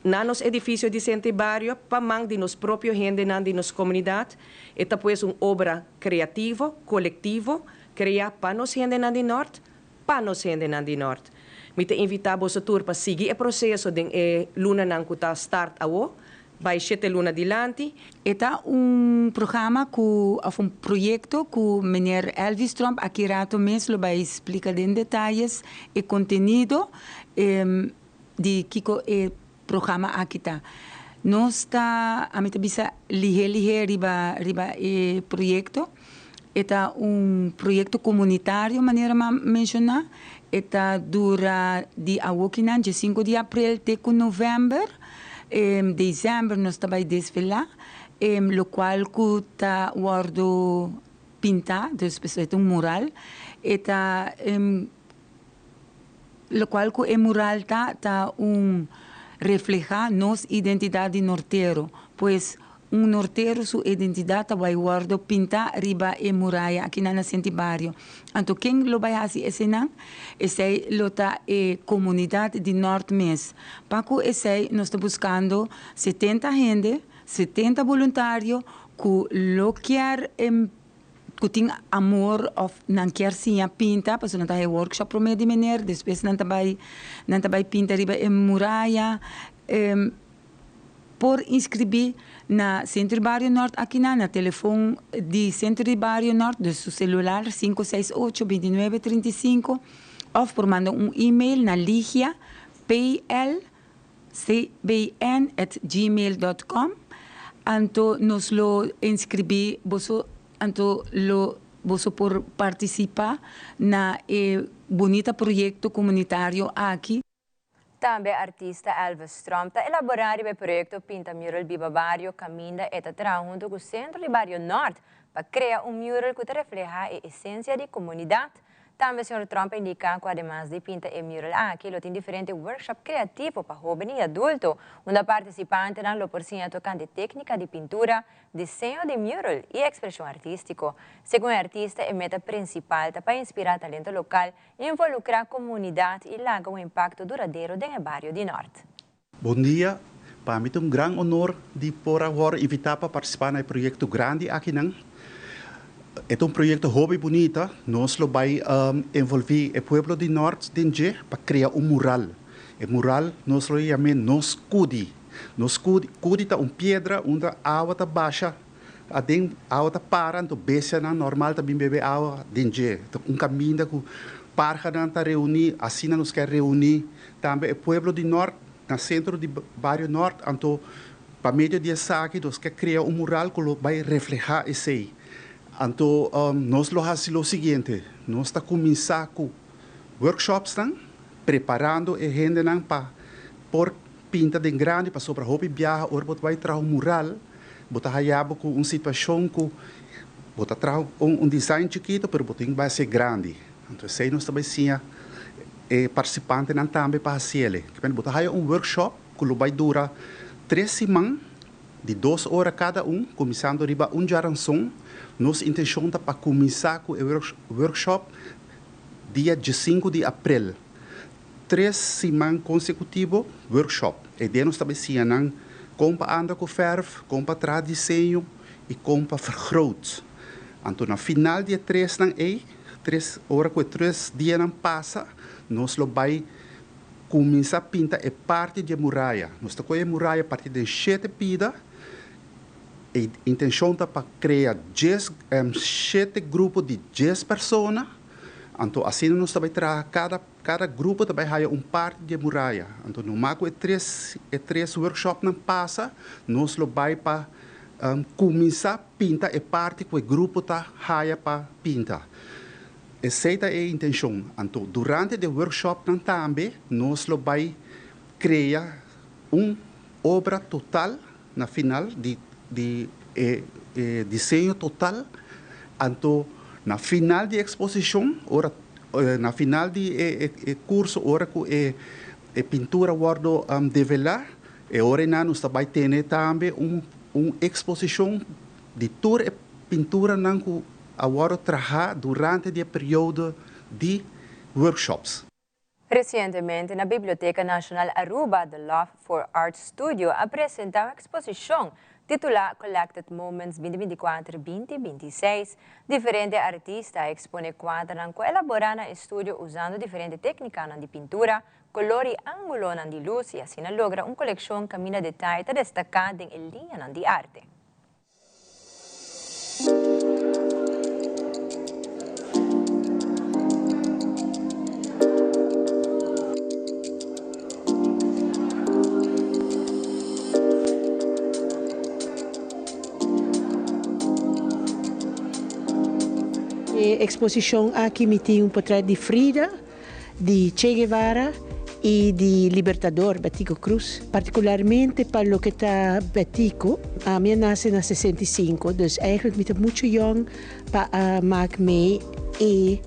na nos edifisio di Sentro di Bario pa man di nos propio hendenan di nos komunidat. E ta pues un obra kreativo, kolektivo, kreá pa nos hendenan di Nòrt, pa nos hendenan di Nort. Mi ta invitá boso tur pa sigui e proseso den e lunanan ku ta start awo, bai shete luna dilanti. E ta un programa ku òf un proyekto ku meneer Elvis Tromp aki rato mes lo bai splika den detayes e kontenido di kiko e programa aki ta. Nos ta, ami ta bisa lihé lihé riba riba e proyekto. E ta un proyekto komunitario manera mi a menshoná. E ta dura di awokinan dje sinku di aprel te ku novèmber. Desèmber nos ta bai desfilá, lokual ku ta wòrdu pintá, dus e ta un mural. E ta. Locual cu e mural ta, ta un refleha nos identidad di nortero, pues Un nortero su identidad ta bai wordo pinta riba e muraya aki na Senti Bario. Anto ken lo bai haci eseinan? Esei lo ta e comunidad di Nort mes. Pa cu esei nos ta buscando 70 hende, 70 boluntario cu lo kier cu tin amor of nan kier siña pinta, pasobra nan ta haci workshop prome di meneer, despues nan ta bai nan ta bai pinta riba e muraya. Por inscribi na Centro di Bario Nort akinan na telefon di Centro di Bario Nort, dus su celular 568 29 35 of por manda un email na ligia pl cbn at gmail dot com anto nos lo inscribi boso anto lo boso por participa na e bunita proyecto comunitario aki. Tambe artista Elvis Tromp ta elabora riba e proyecto Pinta Mural Biba Bario caminda e ta traha hunto cu Centro di Bario Nort pa crea un mural cu ta refleha e esencia di comunidad. Tambe señor Tromp a indica cu ademas di pinta e mural aki lo tin diferente workshop creativo pa hoben y adulto unda participantenan lo por siña tocante tecnica di pintura, diseño di mural y expresion artistico. Segun e artista e meta principal ta pa inspira talento local Involukrá komunidat i laga un impakto duradero den e bario di Nort. Bon dia, pa mi ta un gran honor di por a wòrdu invitá pa partisipá na e proyekto grandi akinan. E ta un proyekto hopi bunita, nos lo bai envolví e pueblo di Nort den dje pa krea un mural. E mural nos lo yam'é Nos Kudi. Nos Kudi, Kudi ta un piedra unda awa ta basha Aden awa ta para anto bestianan normal ta bin bebe awa den dje. Ta un kaminda ku parhanan ta reuní, asina nos ke reuní tambe e pueblo di Nort na sentro di bario Nort, anto pa medio di esaki nos ke krea un mural ku lo bai reflehá esei. Anto nos lo hasi lo siguiente, nos ta kuminsá ku workshopsnan preparando e hendenan pa por pinta den grandi pasobra hopi biaha ora bo ta bai traha un mural, Bo ta haya bo ku un situashon ku bo ta traha un design chikitu pero bo tin ku bai hasié grandi. Anto esei nos ta bai siña e partisipantenan tambe pa hasiel. Bo ta haya un workshop ku lo bai dura tres siman di dos ora kada un, kuminsando riba un djaranson. Nos intenshon ta pa kuminsá ku e workshop dia diesinku di aprel. Tres siman konsekutivo workshop. E dia nos ta bai siña nan kon pa anda ku fèrf, kon pa traha diseño i kon pa vergroot. Anto na final di e tresnan ei, tres ora ku e tres dianan pasa, nos lo bai kuminsá pinta e parti di e muraya. Nos ta kohe e muraya parti den shete pida. E intenshon ta pa krea djes, shete grupo di djes persona. Anto asina nos ta bai traha kada kada grupo ta bai haya un parti di e muraya. Anto numa ku e tres e tres workshopnan pasa nos lo bai pa kuminsá pinta e parti ku e grupo ta haya pa pinta. Esei ta e intenshon. Anto durante di e workshopnan tambe nos lo bai krea un obra total na final di di e e diseño total, anto na final di e eksposishon ora na final di e e kurso ora ku e e pintura wòrdu develá e ora einan nos ta bai tene tambe un un eksposishon di tur e pinturanan ku a wòrdu trahá durante di e periodo di workshops. Recientemente na Biblioteca Nacional Aruba The Love for Art Studio a presenta un exposicion titula Collected Moments 2024 2026. Diferente artista a expone cuadranan cu a elabora na e studio usando diferente tecnicanan di pintura, color y angulonan di luz y asina logra un coleccion caminda detaye ta destaca den e liñanan di arte. E eksposishon aki mi tin un potret di Frida. di Che Guevara y di Libertador Betico Croes. Particularmente pa loke ta Betico, ami a nace na 65, dus eigenlijk mi ta mucho jong pa a maak mee e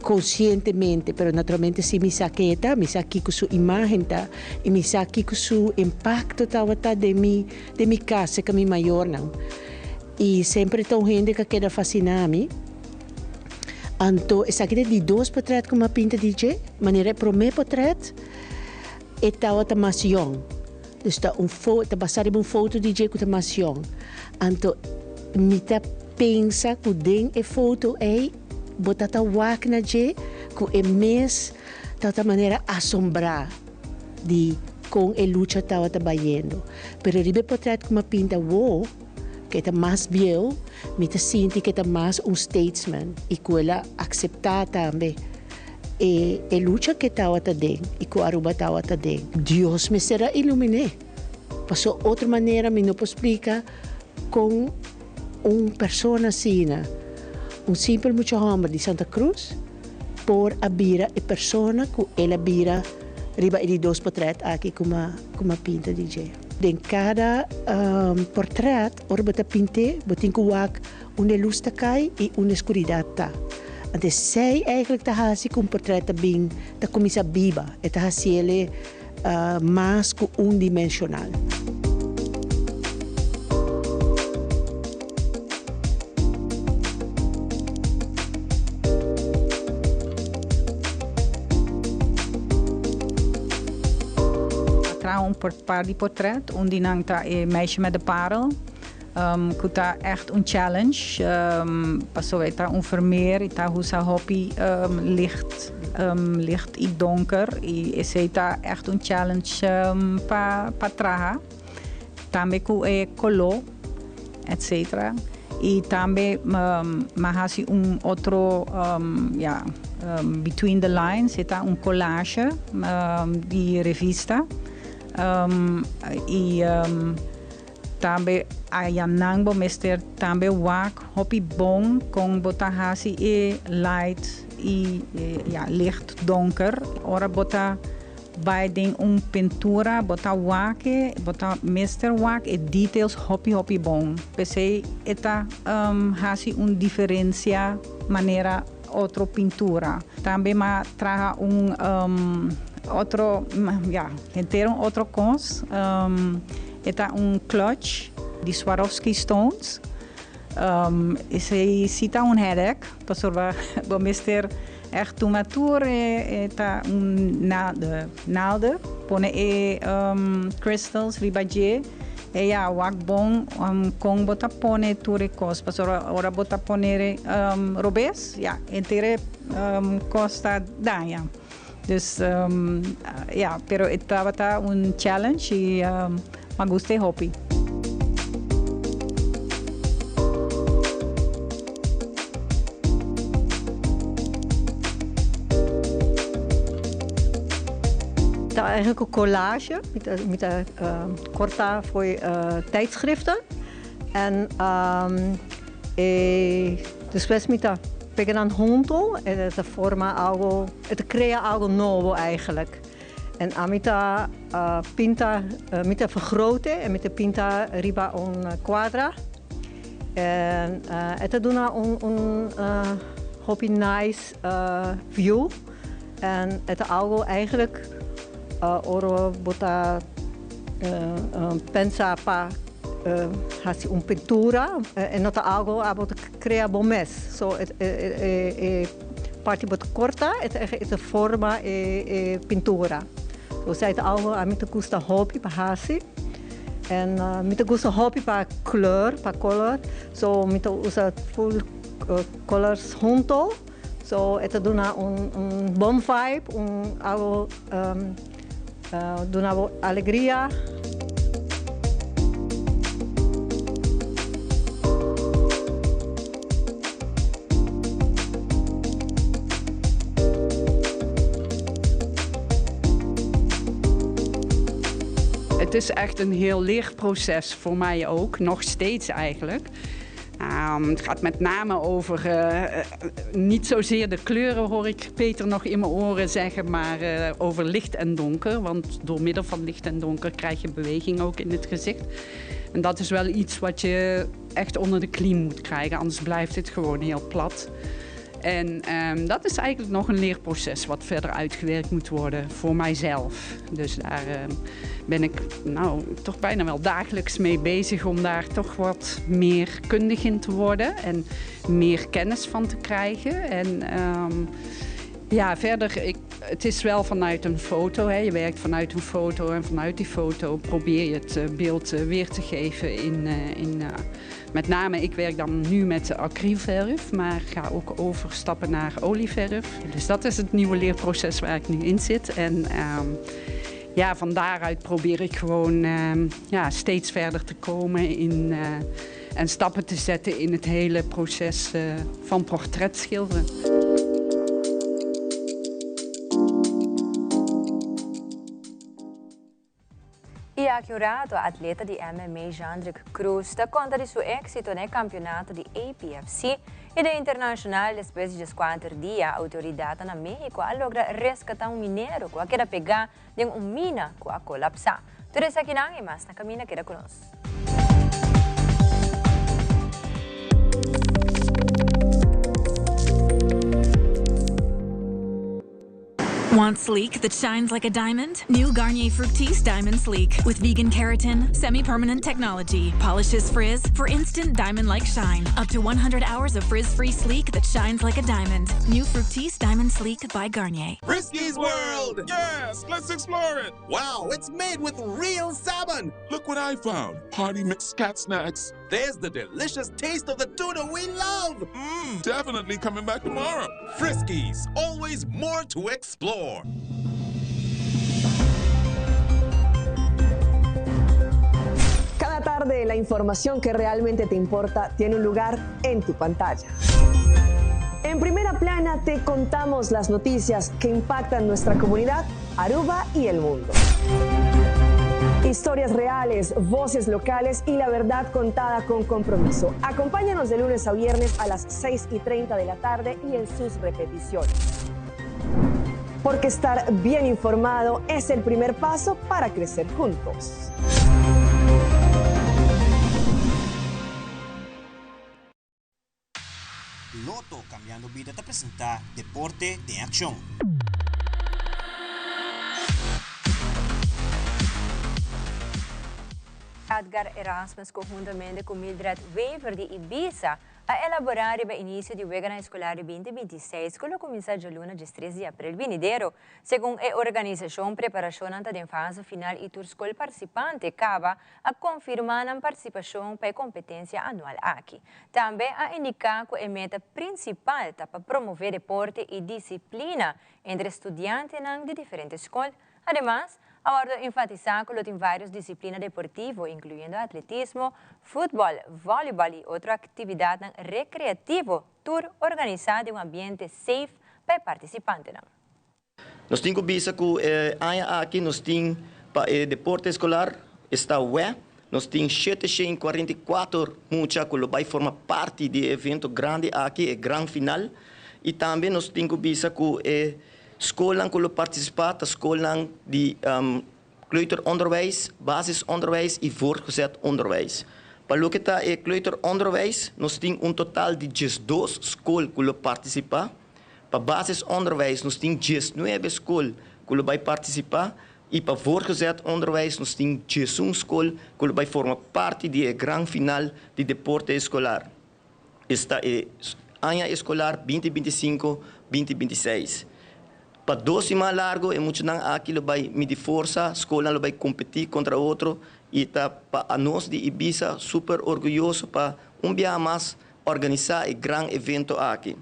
Konsientemente, pero naturalmente si mi sa ken e ta, mi sa kiko su imágen ta i mi sa kiko su impakto tabata den mi den mi kas serka mi mayornan. I semper ta un hende ku a keda fasiná mi. Anto esaki ta e di dos potrèt ku mi a pinta di dje, manera e promé potrèt e tabata mas yòn. Dus ta un fo ta basá riba un foto di dje ku ta mas yòn. Anto mi ta pensa ku den e foto ei bo ta ta wak na dje ku e mes tabata manera asombrá di kon e lucha tabata bayendo. Pero riba e potrèt ku mi a pinta awor, ku e ta mas bieu, mi ta sinti ku e ta mas un statesman i ku el a akseptá tambe e e lucha ku e tabata den i ku Aruba tabata den. Dios mester a ilumin'é. Paso otro manera mi no por splika kon un persona asina, un simpel mucha hòmber di Santa Cruz, por a bira e persona ku el a bira riba e di dos potrèt aki ku mi ku mi a pinta di dje. Den kada portrèt ora bo ta pint'é bo tin ku wak unda e lus ta kai i unda e skuridat ta. Anto esei eigentlik ta hasi ku un portrèt ta bin ta kuminsá biba, e ta hasiel mas ku un dimensional. A traha un par di portret, un di nan ta e Meisje met de Parel, ku ta ègt un challenge pasobra e ta un Vermeer i ta usa hopi licht licht i donker i esei ta ègt un challenge pa pa traha tambe ku e koló etcetera i tambe mi a hasi un otro ya between the lines e ta un collage di revista i Tambe ayanan bo mester tambe wak hopi bon kon bo ta hasi e light i ya licht donker. Ora bo ta bai den un pintura bo ta wak e bo ta mester wak e details hopi hopi bon. P'esei e ta hasi un diferencia manera otro pintura. Tambe m'a traha un otro ya henter un otro kos. E ta un clutch di Swarovski stones. Esei si ta un headache pasobra bo mester echt tuma tur e ta un naalde pone e crystals riba dje e ya wak bon kon bo ta pone tur e kos pasobra ora bo ta pone robes ya henter e kos ta daña. Dus ya, pero e tabata un challenge y m'a gusta e hopi. Ta eigenlijk een collage. Mi ta, mi ta corta voor tijdschriften. En e despues mi ta pega nan hunto en e ta forma algo, e ta crea algo nobo eigenlijk. En ami ta pinta, mi ta vergrote en mi ta pinta riba un cuadra. En e ta duna un un hopi nice view. En e ta algo eigenlijk ora bo ta pensa pa hasi un pintura e no ta algo abo ta crea bo mes. So e parti bo ta corta e ta forma e pintura. So esei ta algo ami ta gusta hopi pa hasi. En mi ta gusta hopi pa kleur, pa color. So mi ta usa full colors hunto. So e ta duna un bon vibe, un algo duna bo alegria. Het is echt een heel leerproces voor mij ook, nog steeds eigenlijk. Um, het gaat met name over uh, niet zozeer de kleuren, hoor ik Peter nog in mijn oren zeggen, maar uh, over licht en donker. Want door middel van licht en donker krijg je beweging ook in het gezicht. En dat is wel iets wat je echt onder de knie moet krijgen, anders blijft het gewoon heel plat. En um, dat is eigenlijk nog een leerproces wat verder uitgewerkt moet worden voor mijzelf. Dus daar um, ben ik nou, toch bijna wel dagelijks mee bezig om daar toch wat meer kundig in te worden en meer kennis van te krijgen. En um, ja, verder, ik, het is wel vanuit een foto. Hè. Je werkt vanuit een foto en vanuit die foto probeer je het eh, beeld eh, weer te geven in, eh, in met name, ik werk dan nu met acrylverf, maar ga ook overstappen naar olieverf. Dus dat is het nieuwe leerproces waar ik nu in zit. En um, ja, van daaruit probeer ik gewoon um, ja, steeds verder te komen in, uh, en stappen te zetten in het hele proces uh, van portretschilderen. Y aki un rato, atleta di MMA Jandrick Cruz ta conta di su exito na e campeonato di APFC y den internacional despues di diescuater dia autoridadnan na Mexico a logra rescata un minero cu a keda pega den un mina cu a colapsa. Tur esakinan y mas na camina keda cu nos. Want sleek that shines like a diamond? New Garnier Fructis Diamond Sleek with vegan keratin, semi-permanent technology, polishes frizz for instant diamond-like shine. Up to 100 hours of frizz-free sleek that shines like a diamond. New Fructis Diamond Sleek by Garnier. Frisky's World! Yes, let's explore it! Wow, it's made with real salmon! Look what I found. Party mix cat snacks. There's the delicious taste of the tuna we love! Mmm, definitely coming back tomorrow. Friskies, always more to explore. Cada tarde la información que realmente te importa tiene un lugar en tu pantalla. En primera plana te contamos las noticias que impactan nuestra comunidad, Aruba y el mundo. Historias reales, voces locales y la verdad contada con compromiso. Acompáñanos de lunes a viernes a las 6 y 30 de la tarde y en sus repeticiones. Porque estar bien informado es el primer paso para crecer juntos. Lotto Cambiando Bida ta presenta Deporte den Accion. Edgar Erasmus conhuntamente cu Mildred Wever di Ibiza a elabora riba inicio di weganan escolar di binti binti seis cu lo cuminsa djaluna diestres di april binidero. Segun e organisacion preparacionnan ta den fase final y tur scol participante caba a konfirmá nan partisipashon pa e kompetensia anual aki. Tambe a indiká ku e meta prinsipal ta pa promové deporte i disiplina entre studiantenan di diferente skol. Ademas, a wòrdu enfatisá ku lo tin vários disiplina deportivo, inkluyendo atletismo, futbòl, vòlibòl i otro aktividatnan rekreativo, tur organisá den un ambiente safe pa e partisipantenan. Nos tin ku bisa ku e aña aki nos tin pa e deporte eskolar esta wè, nos tin 744 mucha ku lo bai forma parti di e evento grandi aki, e gran final. I tambe nos tin ku bisa ku e skolnan ku lo partisipá ta skolnan di kleuteronderwijs, basisonderwijs i voortgezet onderwijs. Pa loke ta e kleuteronderwijs nos tin un total di 12 skol ku lo partisipá. Pa basisonderwijs nos tin 19 skol ku lo bai partisipá i pa voortgezet onderwijs nos tin 11 skol ku lo bai forma parti di e gran final di deporte eskolar. Esta e aña eskolar binti 25, 2026. Pa dos siman largo e muchanan aki lo bai midi forsa, skolnan lo bai kompetí kontra otro i ta pa anos di Ibisa super orguyoso pa un biaha mas organisá e gran evento aki.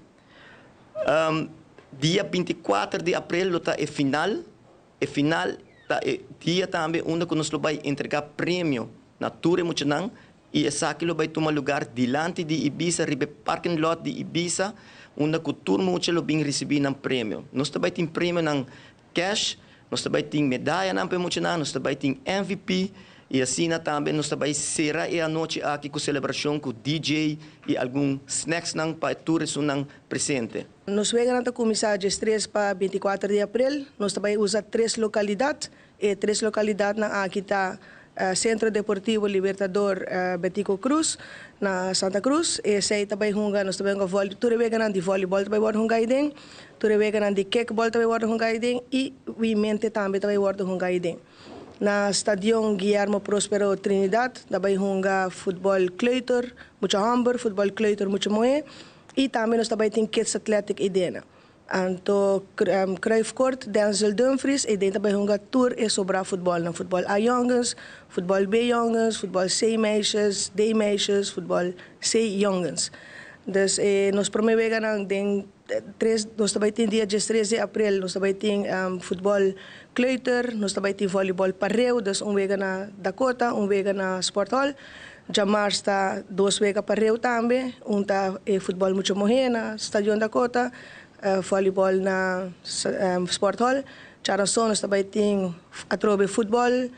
Dia 24 di april lo ta e final. E final ta e dia tambe unda ku nos lo bai entregá premio na tur e muchanan i esaki lo bai tuma lugar dilanti di Ibisa riba e parking lot di Ibisa unda ku tur mucha lo bin risibí nan premio. Nos ta bai tin premionan cash, nos ta bai tin medayanan pa e muchanan, nos ta bai tin MVP i asina tambe nos ta bai sera e anochi aki ku selebrashon ku DJ i algun snacksnan pa tur esunnan presente. Nos weganan ta kuminsá 13 pa 24 di aprel. Nos ta bai usa tres lokalidat. E tres lokalidatnan aki ta Centro Deportivo Libertador Betico Croes na Santa Cruz. Esey ta bay hunga, nos ta bay hunga volley, tur e weganan di volleyball ta bay wordo hunga ayden, tur e weganan di kickball ta bay wordo hunga ayden y Wimente tambe ta bay wordo hunga ayden. Na Stadion Guillermo Prospero Trinidad ta bay hunga futbol kleuter, mucha homber, futbol kleuter, mucha muhe y tambe nos ta bay tin Kids Athletic Idena. Anto Cruyff Court, Denzel Dumfries e den ta bay hunga tur e sobra futbolnan, futbol A jongens, futbol B jongens, futbol C meisjes, D meisjes, futbol C jongens. Dus e nos prome weganan den tres, nos ta bay tin dia diestres di april nos ta bay tin futbol kleuter, nos ta bay tin volleyball pareu, dus un wega na Dakota, un wega na Sport Hall. Djamars ta dos wega pareu tambe, un ta e futbol mucho muhe na Stadion Dakota, volleyball na Sport Hall. Djaranson nos ta bay tin atrobe futbol,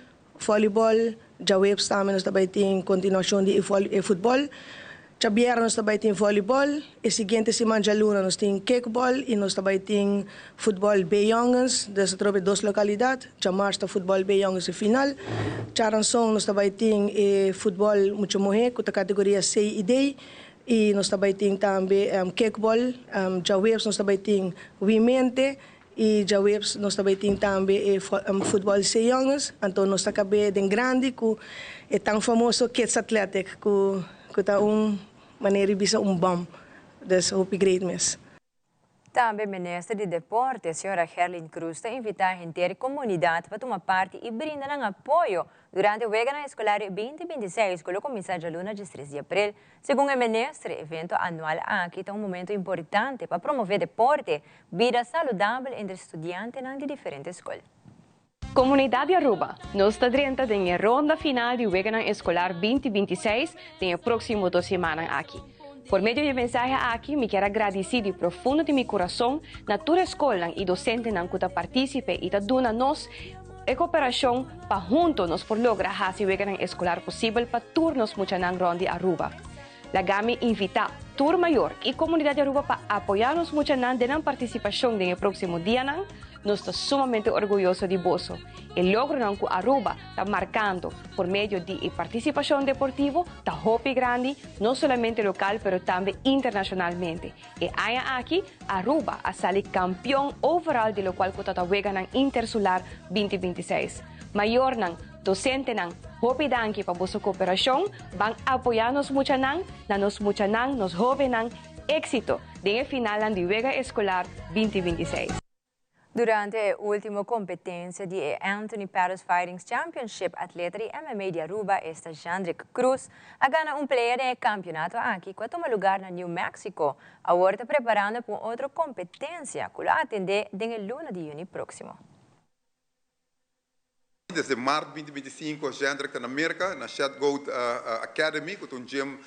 volleyball, djaweps tambe nos ta bay tin continuacion di e futbol. Djabièrnè nos ta bai tin vòlibòl, e siguiente siman djaluna nos tin kickball i nos ta bai tin futbòl B-jongens, dus atrobe dos lokalidat, djamars ta futbòl B-jongens e final. Djaranson nos ta bai tin e futbòl mucha muhé ku ta kategoria C i D i nos ta bai tin tambe kickball, djaweps nos ta bai tin Wimente i djaweps nos ta bai tin tambe e futbòl C-jongens, anto nos ta kab'é den grandi ku e tan famoso Kids Athletic ku ku ta un manera di bisa un bòm, dus hopi great mes. Tambe Minister di Deporte, Sra. Gerlin Croes ta invitá henter komunidat pa tuma parti i brinda nan apoyo durante Weganan Escolar 2026 ku lo kuminsá djaluna diestres di aprel. Segun e minister, e evento anual aki ta un momento importante pa promové deporte, bida saludabel entre studiantenan di diferente skol. Comunidad di Aruba, nos ta drenta den e ronda final di Weganan Escolar 2026 den e proximo dos simannan aki. Por medio di e mensahe aki mi kier a gradici di profundo di mi curason na tur e scolnan y docentenan cu ta participe y ta duna nos e cooperacion pa hunto nos por logra haci Weganan Escolar posibel pa tur nos muchanan rond di Aruba. Laga mi invita tur mayor y comunidad di Aruba pa apoya nos muchanan den nan participacion den e proximo dianan. Nos ta sumamente orguyoso di boso. E logronan cu Aruba ta marcando por medio di e participacion deportivo ta hopi grandi, no solamente local pero tambe internacionalmente. E aña aki Aruba a sali campeon overall di locual cu ta ta Weganan Intersular 2026. Mayornan, docentenan, hopi danki pa boso cooperacion. Ban apoya nos muchanan, na nos muchanan, nos hobennan, Éxito den e finalnan di Wega Escolar 2026. Durante e ultimo competencia di e Anthony Pettis Fighting Championship, atleta di MMA di Aruba, esta Jandrick Croes, a gana un pelea den e campeonato aki cu a tuma lugar na New Mexico. Awor ta preparando pa un otro competencia cu lo atende den e luna di juni proximo. Desde maart 2025 Jendrik ta na Merka, na Shed Goat Academy, ku ta un gym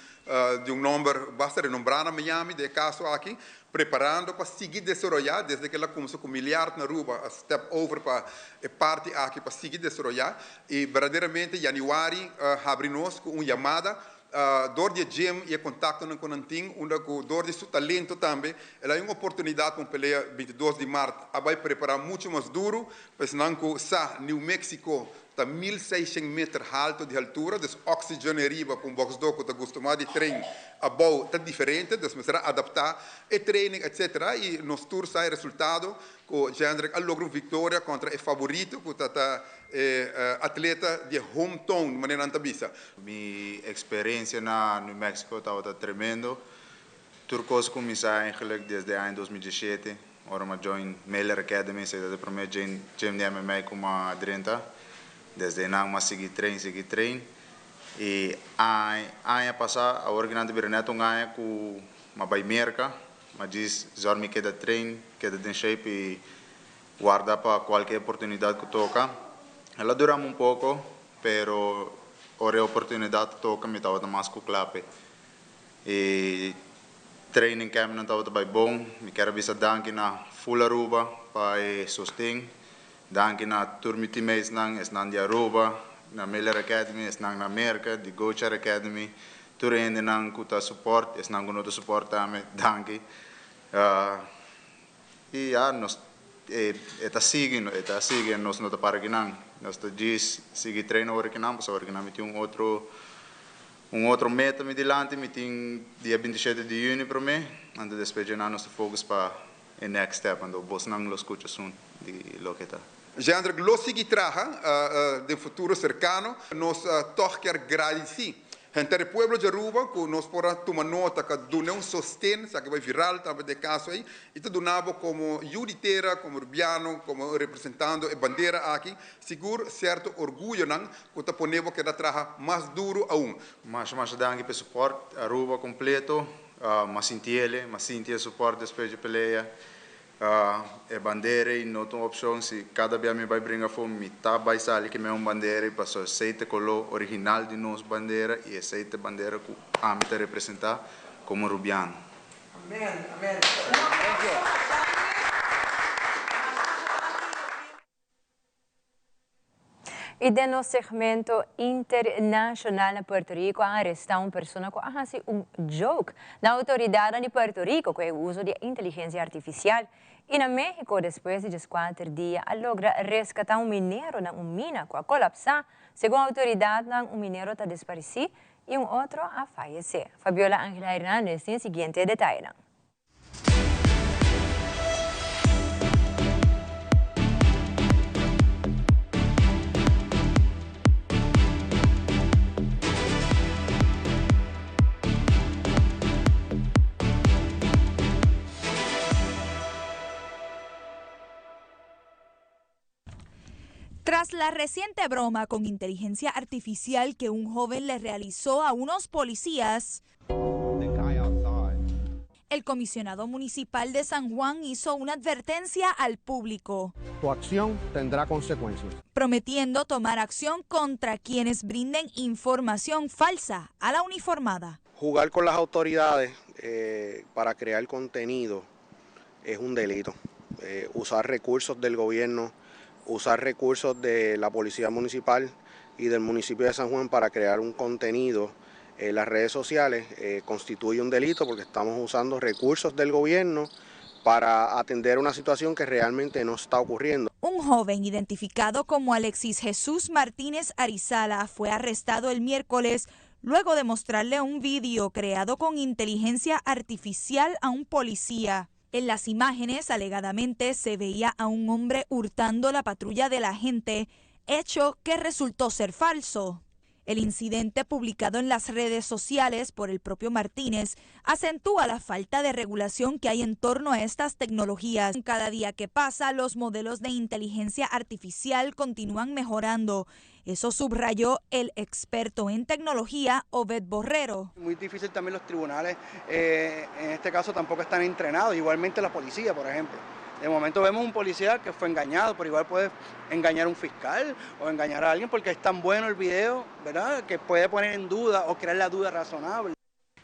di un nomber basta renombrá na Miami, den e kaso aki, preparando pa sigui desaroyá desde ku el a kumsa ku Miliard na Aruba, a step over pa e parti aki pa sigui desaroyá. I berdaderamente yanüari habri nos ku un yamada Dor di e gym y e contactonan cu nan tin, unda cu dor di su talento tambe, el a un oportunidad pa un pelea 22 di maart a bay prepara mucho mas duro, pa esnan cu sa New Mexico ta 1600 meter halto di haltura, dus oxygen eriba pa un boxdor cu ta gustuma di train abou ta diferente, dus mester a adapta e training etc. Y nos tur sa e resultado Ku Jendrik a logra un viktoria kontra e faborito ku ta ta e atleta di e hometown, manera nan ta bisa. Mi eksperensia na New Mexico tabata tremendo. Tur kos kuminsá eigenlik desde aña 2017, ora mi a join Miller Academy, esei ta e promé gym di MMA ku mi a drenta. Desde einan mi a sigui train, sigui train. I aña pasá, awor ki nan ta bira nèt un aña ku mi a bai Merka. Ma djis zor mi keda train, keda den shape y warda pa cualke oportunidad cu toca. El a durami un poco, pero ora e oportunidad toca mi tabata mas cu cla p'e. E training campnan tabata bay bon. Mi kier a bisa danki na full Aruba pa e sosten. Danki na tur mi teammatesnan, esnan di Aruba, na Miller Academy, esnan na Merca, di Gochar Academy, tur e hendenan cu ta support, esnan cu no ta support tambe, danki. Y ya, nos, e ta sigui, e ta sigui, nos no ta para akinan. Nos ta djis sigui train awor akinan pasobra awor akinan mi tin un otro un otro meta mi dilanti, mi tin dia 27 di juni prome, anto despues dje nan nos ta focus pa e next step, anto bosnan lo scucha soon di loke ta. Jendrick lo sigui traha den futuro cercano. Nos toch kier gradici henter e pueblo di Aruba cu nos por a tuma nota cu a duna un sosten, esaki bay viral tambe den e caso ey, y ta duna bo como yu di tera, como Rubiano, como representando e bandera aki, sigur cierto orguyonan cu ta pone bo keda traha mas duro aun. Masha masha danki pa e support, Aruba completo, m'a sinti ele, m'a sinti e support despues di e pelea. E bandera ei no ta un opshon, si kada bia mi bai bringa afó mi ta bai sali ku mi un bandera ei pasobra esei ta e koló original di nos bandera i esei ta e bandera ku ami ta representá komo Rubiano. Amen amen thank you. Y den nos segmento internacional na Puerto Rico a aresta un persona cu a haci un joke na autoridadnan di Puerto Rico cu e uso di inteligencia artificial. Y na Mexico despues di diescuater dia a logra rescata un minero na un mina cu a colapsa. Segun autoridadnan un minero ta despareci y un otro a fayece. Fabiola Angela Hernandez tin e siguiente detayenan. Tras la reciente broma con inteligencia artificial que un joven le realizó a unos policías, el comisionado municipal de San Juan hizo una advertencia al público. Tu acción tendrá consecuencias. Prometiendo tomar acción contra quienes brinden información falsa a la uniformada. Jugar con las autoridades eh, para crear contenido es un delito. Eh, usar recursos del gobierno, usar recursos de la Policía Municipal y del municipio de San Juan para crear un contenido en las redes sociales eh, constituye un delito porque estamos usando recursos del gobierno para atender una situación que realmente no está ocurriendo. Un joven identificado como Alexis Jesús Martínez Arizala fue arrestado el miércoles luego de mostrarle un vídeo creado con inteligencia artificial a un policía. En las imágenes alegadamente se veía a un hombre hurtando la patrulla de la gente, hecho que resultó ser falso. El incidente publicado en las redes sociales por el propio Martínez acentúa la falta de regulación que hay en torno a estas tecnologías. Cada día que pasa, los modelos de inteligencia artificial continúan mejorando. Eso subrayó el experto en tecnología Obed Borrero. Muy difícil también los tribunales, eh, en este caso tampoco están entrenados, igualmente la policía, por ejemplo. De momento vemos un policía que fue engañado, pero igual puede engañar a un fiscal o engañar a alguien porque es tan bueno el video, ¿verdad? Que puede poner en duda o crear la duda razonable.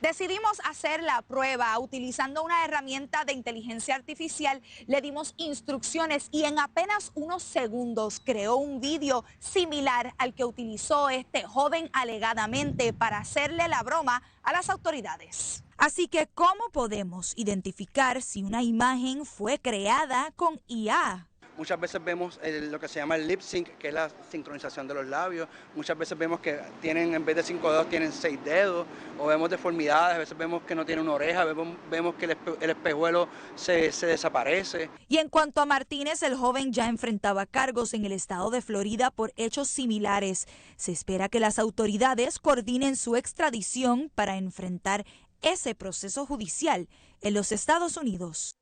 Decidimos hacer la prueba utilizando una herramienta de inteligencia artificial. Le dimos instrucciones y en apenas unos segundos creó un vídeo similar al que utilizó este joven alegadamente para hacerle la broma a las autoridades. Así que, ¿cómo podemos identificar si una imagen fue creada con IA? Muchas veces vemos lo que se llama el lip sync, que es la sincronización de los labios. Muchas veces vemos que tienen, en vez de cinco dedos, tienen seis dedos. O vemos deformidades, a veces vemos que no tiene una oreja, vemos, vemos que el, el espejuelo se, se desaparece. Y en cuanto a Martínez, el joven ya enfrentaba cargos en el estado de Florida por hechos similares. Se espera que las autoridades coordinen su extradición para enfrentar ese proceso judicial en los Estados Unidos.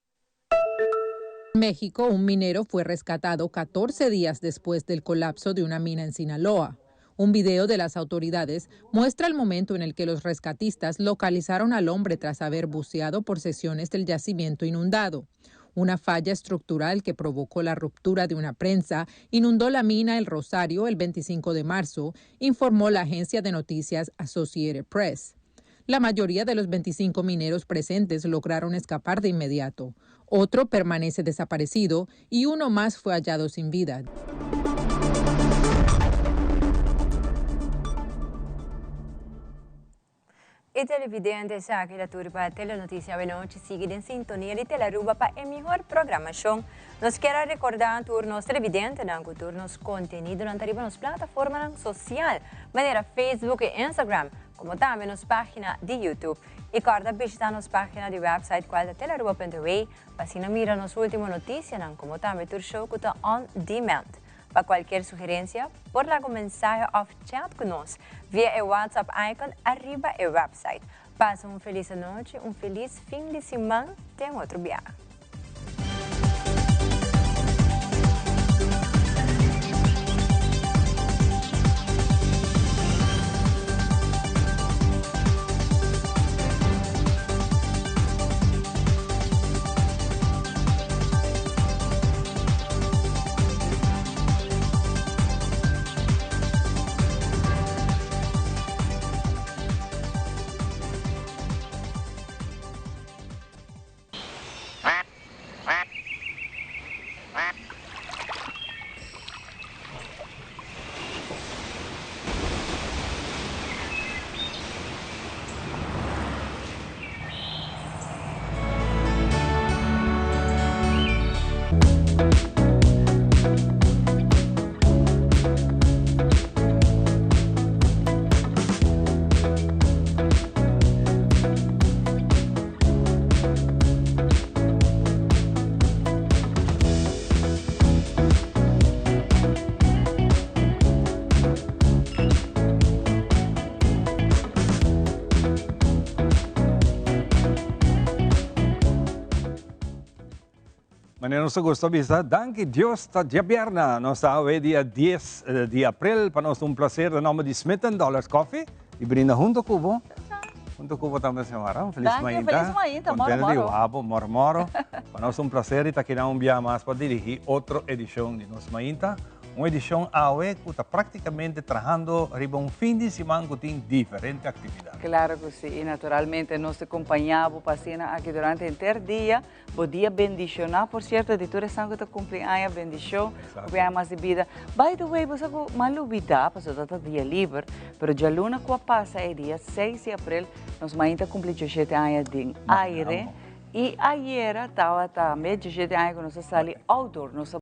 En México, un minero fue rescatado 14 días después del colapso de una mina en Sinaloa. Un video de las autoridades muestra el momento en el que los rescatistas localizaron al hombre tras haber buceado por sesiones del yacimiento inundado. Una falla estructural que provocó la ruptura de una prensa inundó la mina El Rosario el 25 de marzo, informó la agencia de noticias Associated Press. La mayoría de los 25 mineros presentes lograron escapar de inmediato. Otro permanece desaparecido y uno más fue hallado sin vida. E televidente esaki ta tur pa Telenoticia Awenochi. Sigui den sintonia di Telearuba pa e mihor programacion. Nos kier a recorda tur nos televidentenan cu tur nos contenidonan ta riba nos plataformanan social manera Facebook y Instagram, como tambe nos pagina di YouTube. Y corda bishita nos pagina di website cual ta telearuba.w pa asina mira nos ultimo noticianan como tambe tur show cu ta on demand. Pa cualkier sugerencia, por laga un mensahe of chat cu nos via e WhatsApp icon ariba e website. Pasa un feliz anochi, un feliz fin di siman, te un otro biaha. Manera nos ta gusta bisa, danki Dios ta djabièrnè. Nos ta awe dia dies di aprel. Pa nos ta un placer den nomber di Smith and Dollars Coffee di brinda hunto ku bo. Hunto ku bo tambe Xiomara. Un felis Danki, mainta. felis mainta. Moro, Contento di moro. wak bo, moro moro. Pa nos ta un placer di ta akinan un bia mas pa dirigi otro edicion di nos mainta. Un edishon awe ku ta praktikamente trahando riba un fin di siman ku tin diferente aktividat. Klaro ku si, i naturalmente nos ta kompañá bo pa asina aki durante henter dia. Bo dia bendishoná, por sierto, di tur esnan ku ta kumpli aña, bendishon, hopi aña mas di bida. By the way, bo sa ku m'a lubidá, pasobra ta dia liber, pero djaluna ku a pasa e dia seis di aprel, nos mainta kumpli dioshete aña den aire, i ayera tabata tambe dioshete aña ku nos a sali outdoor, nos a.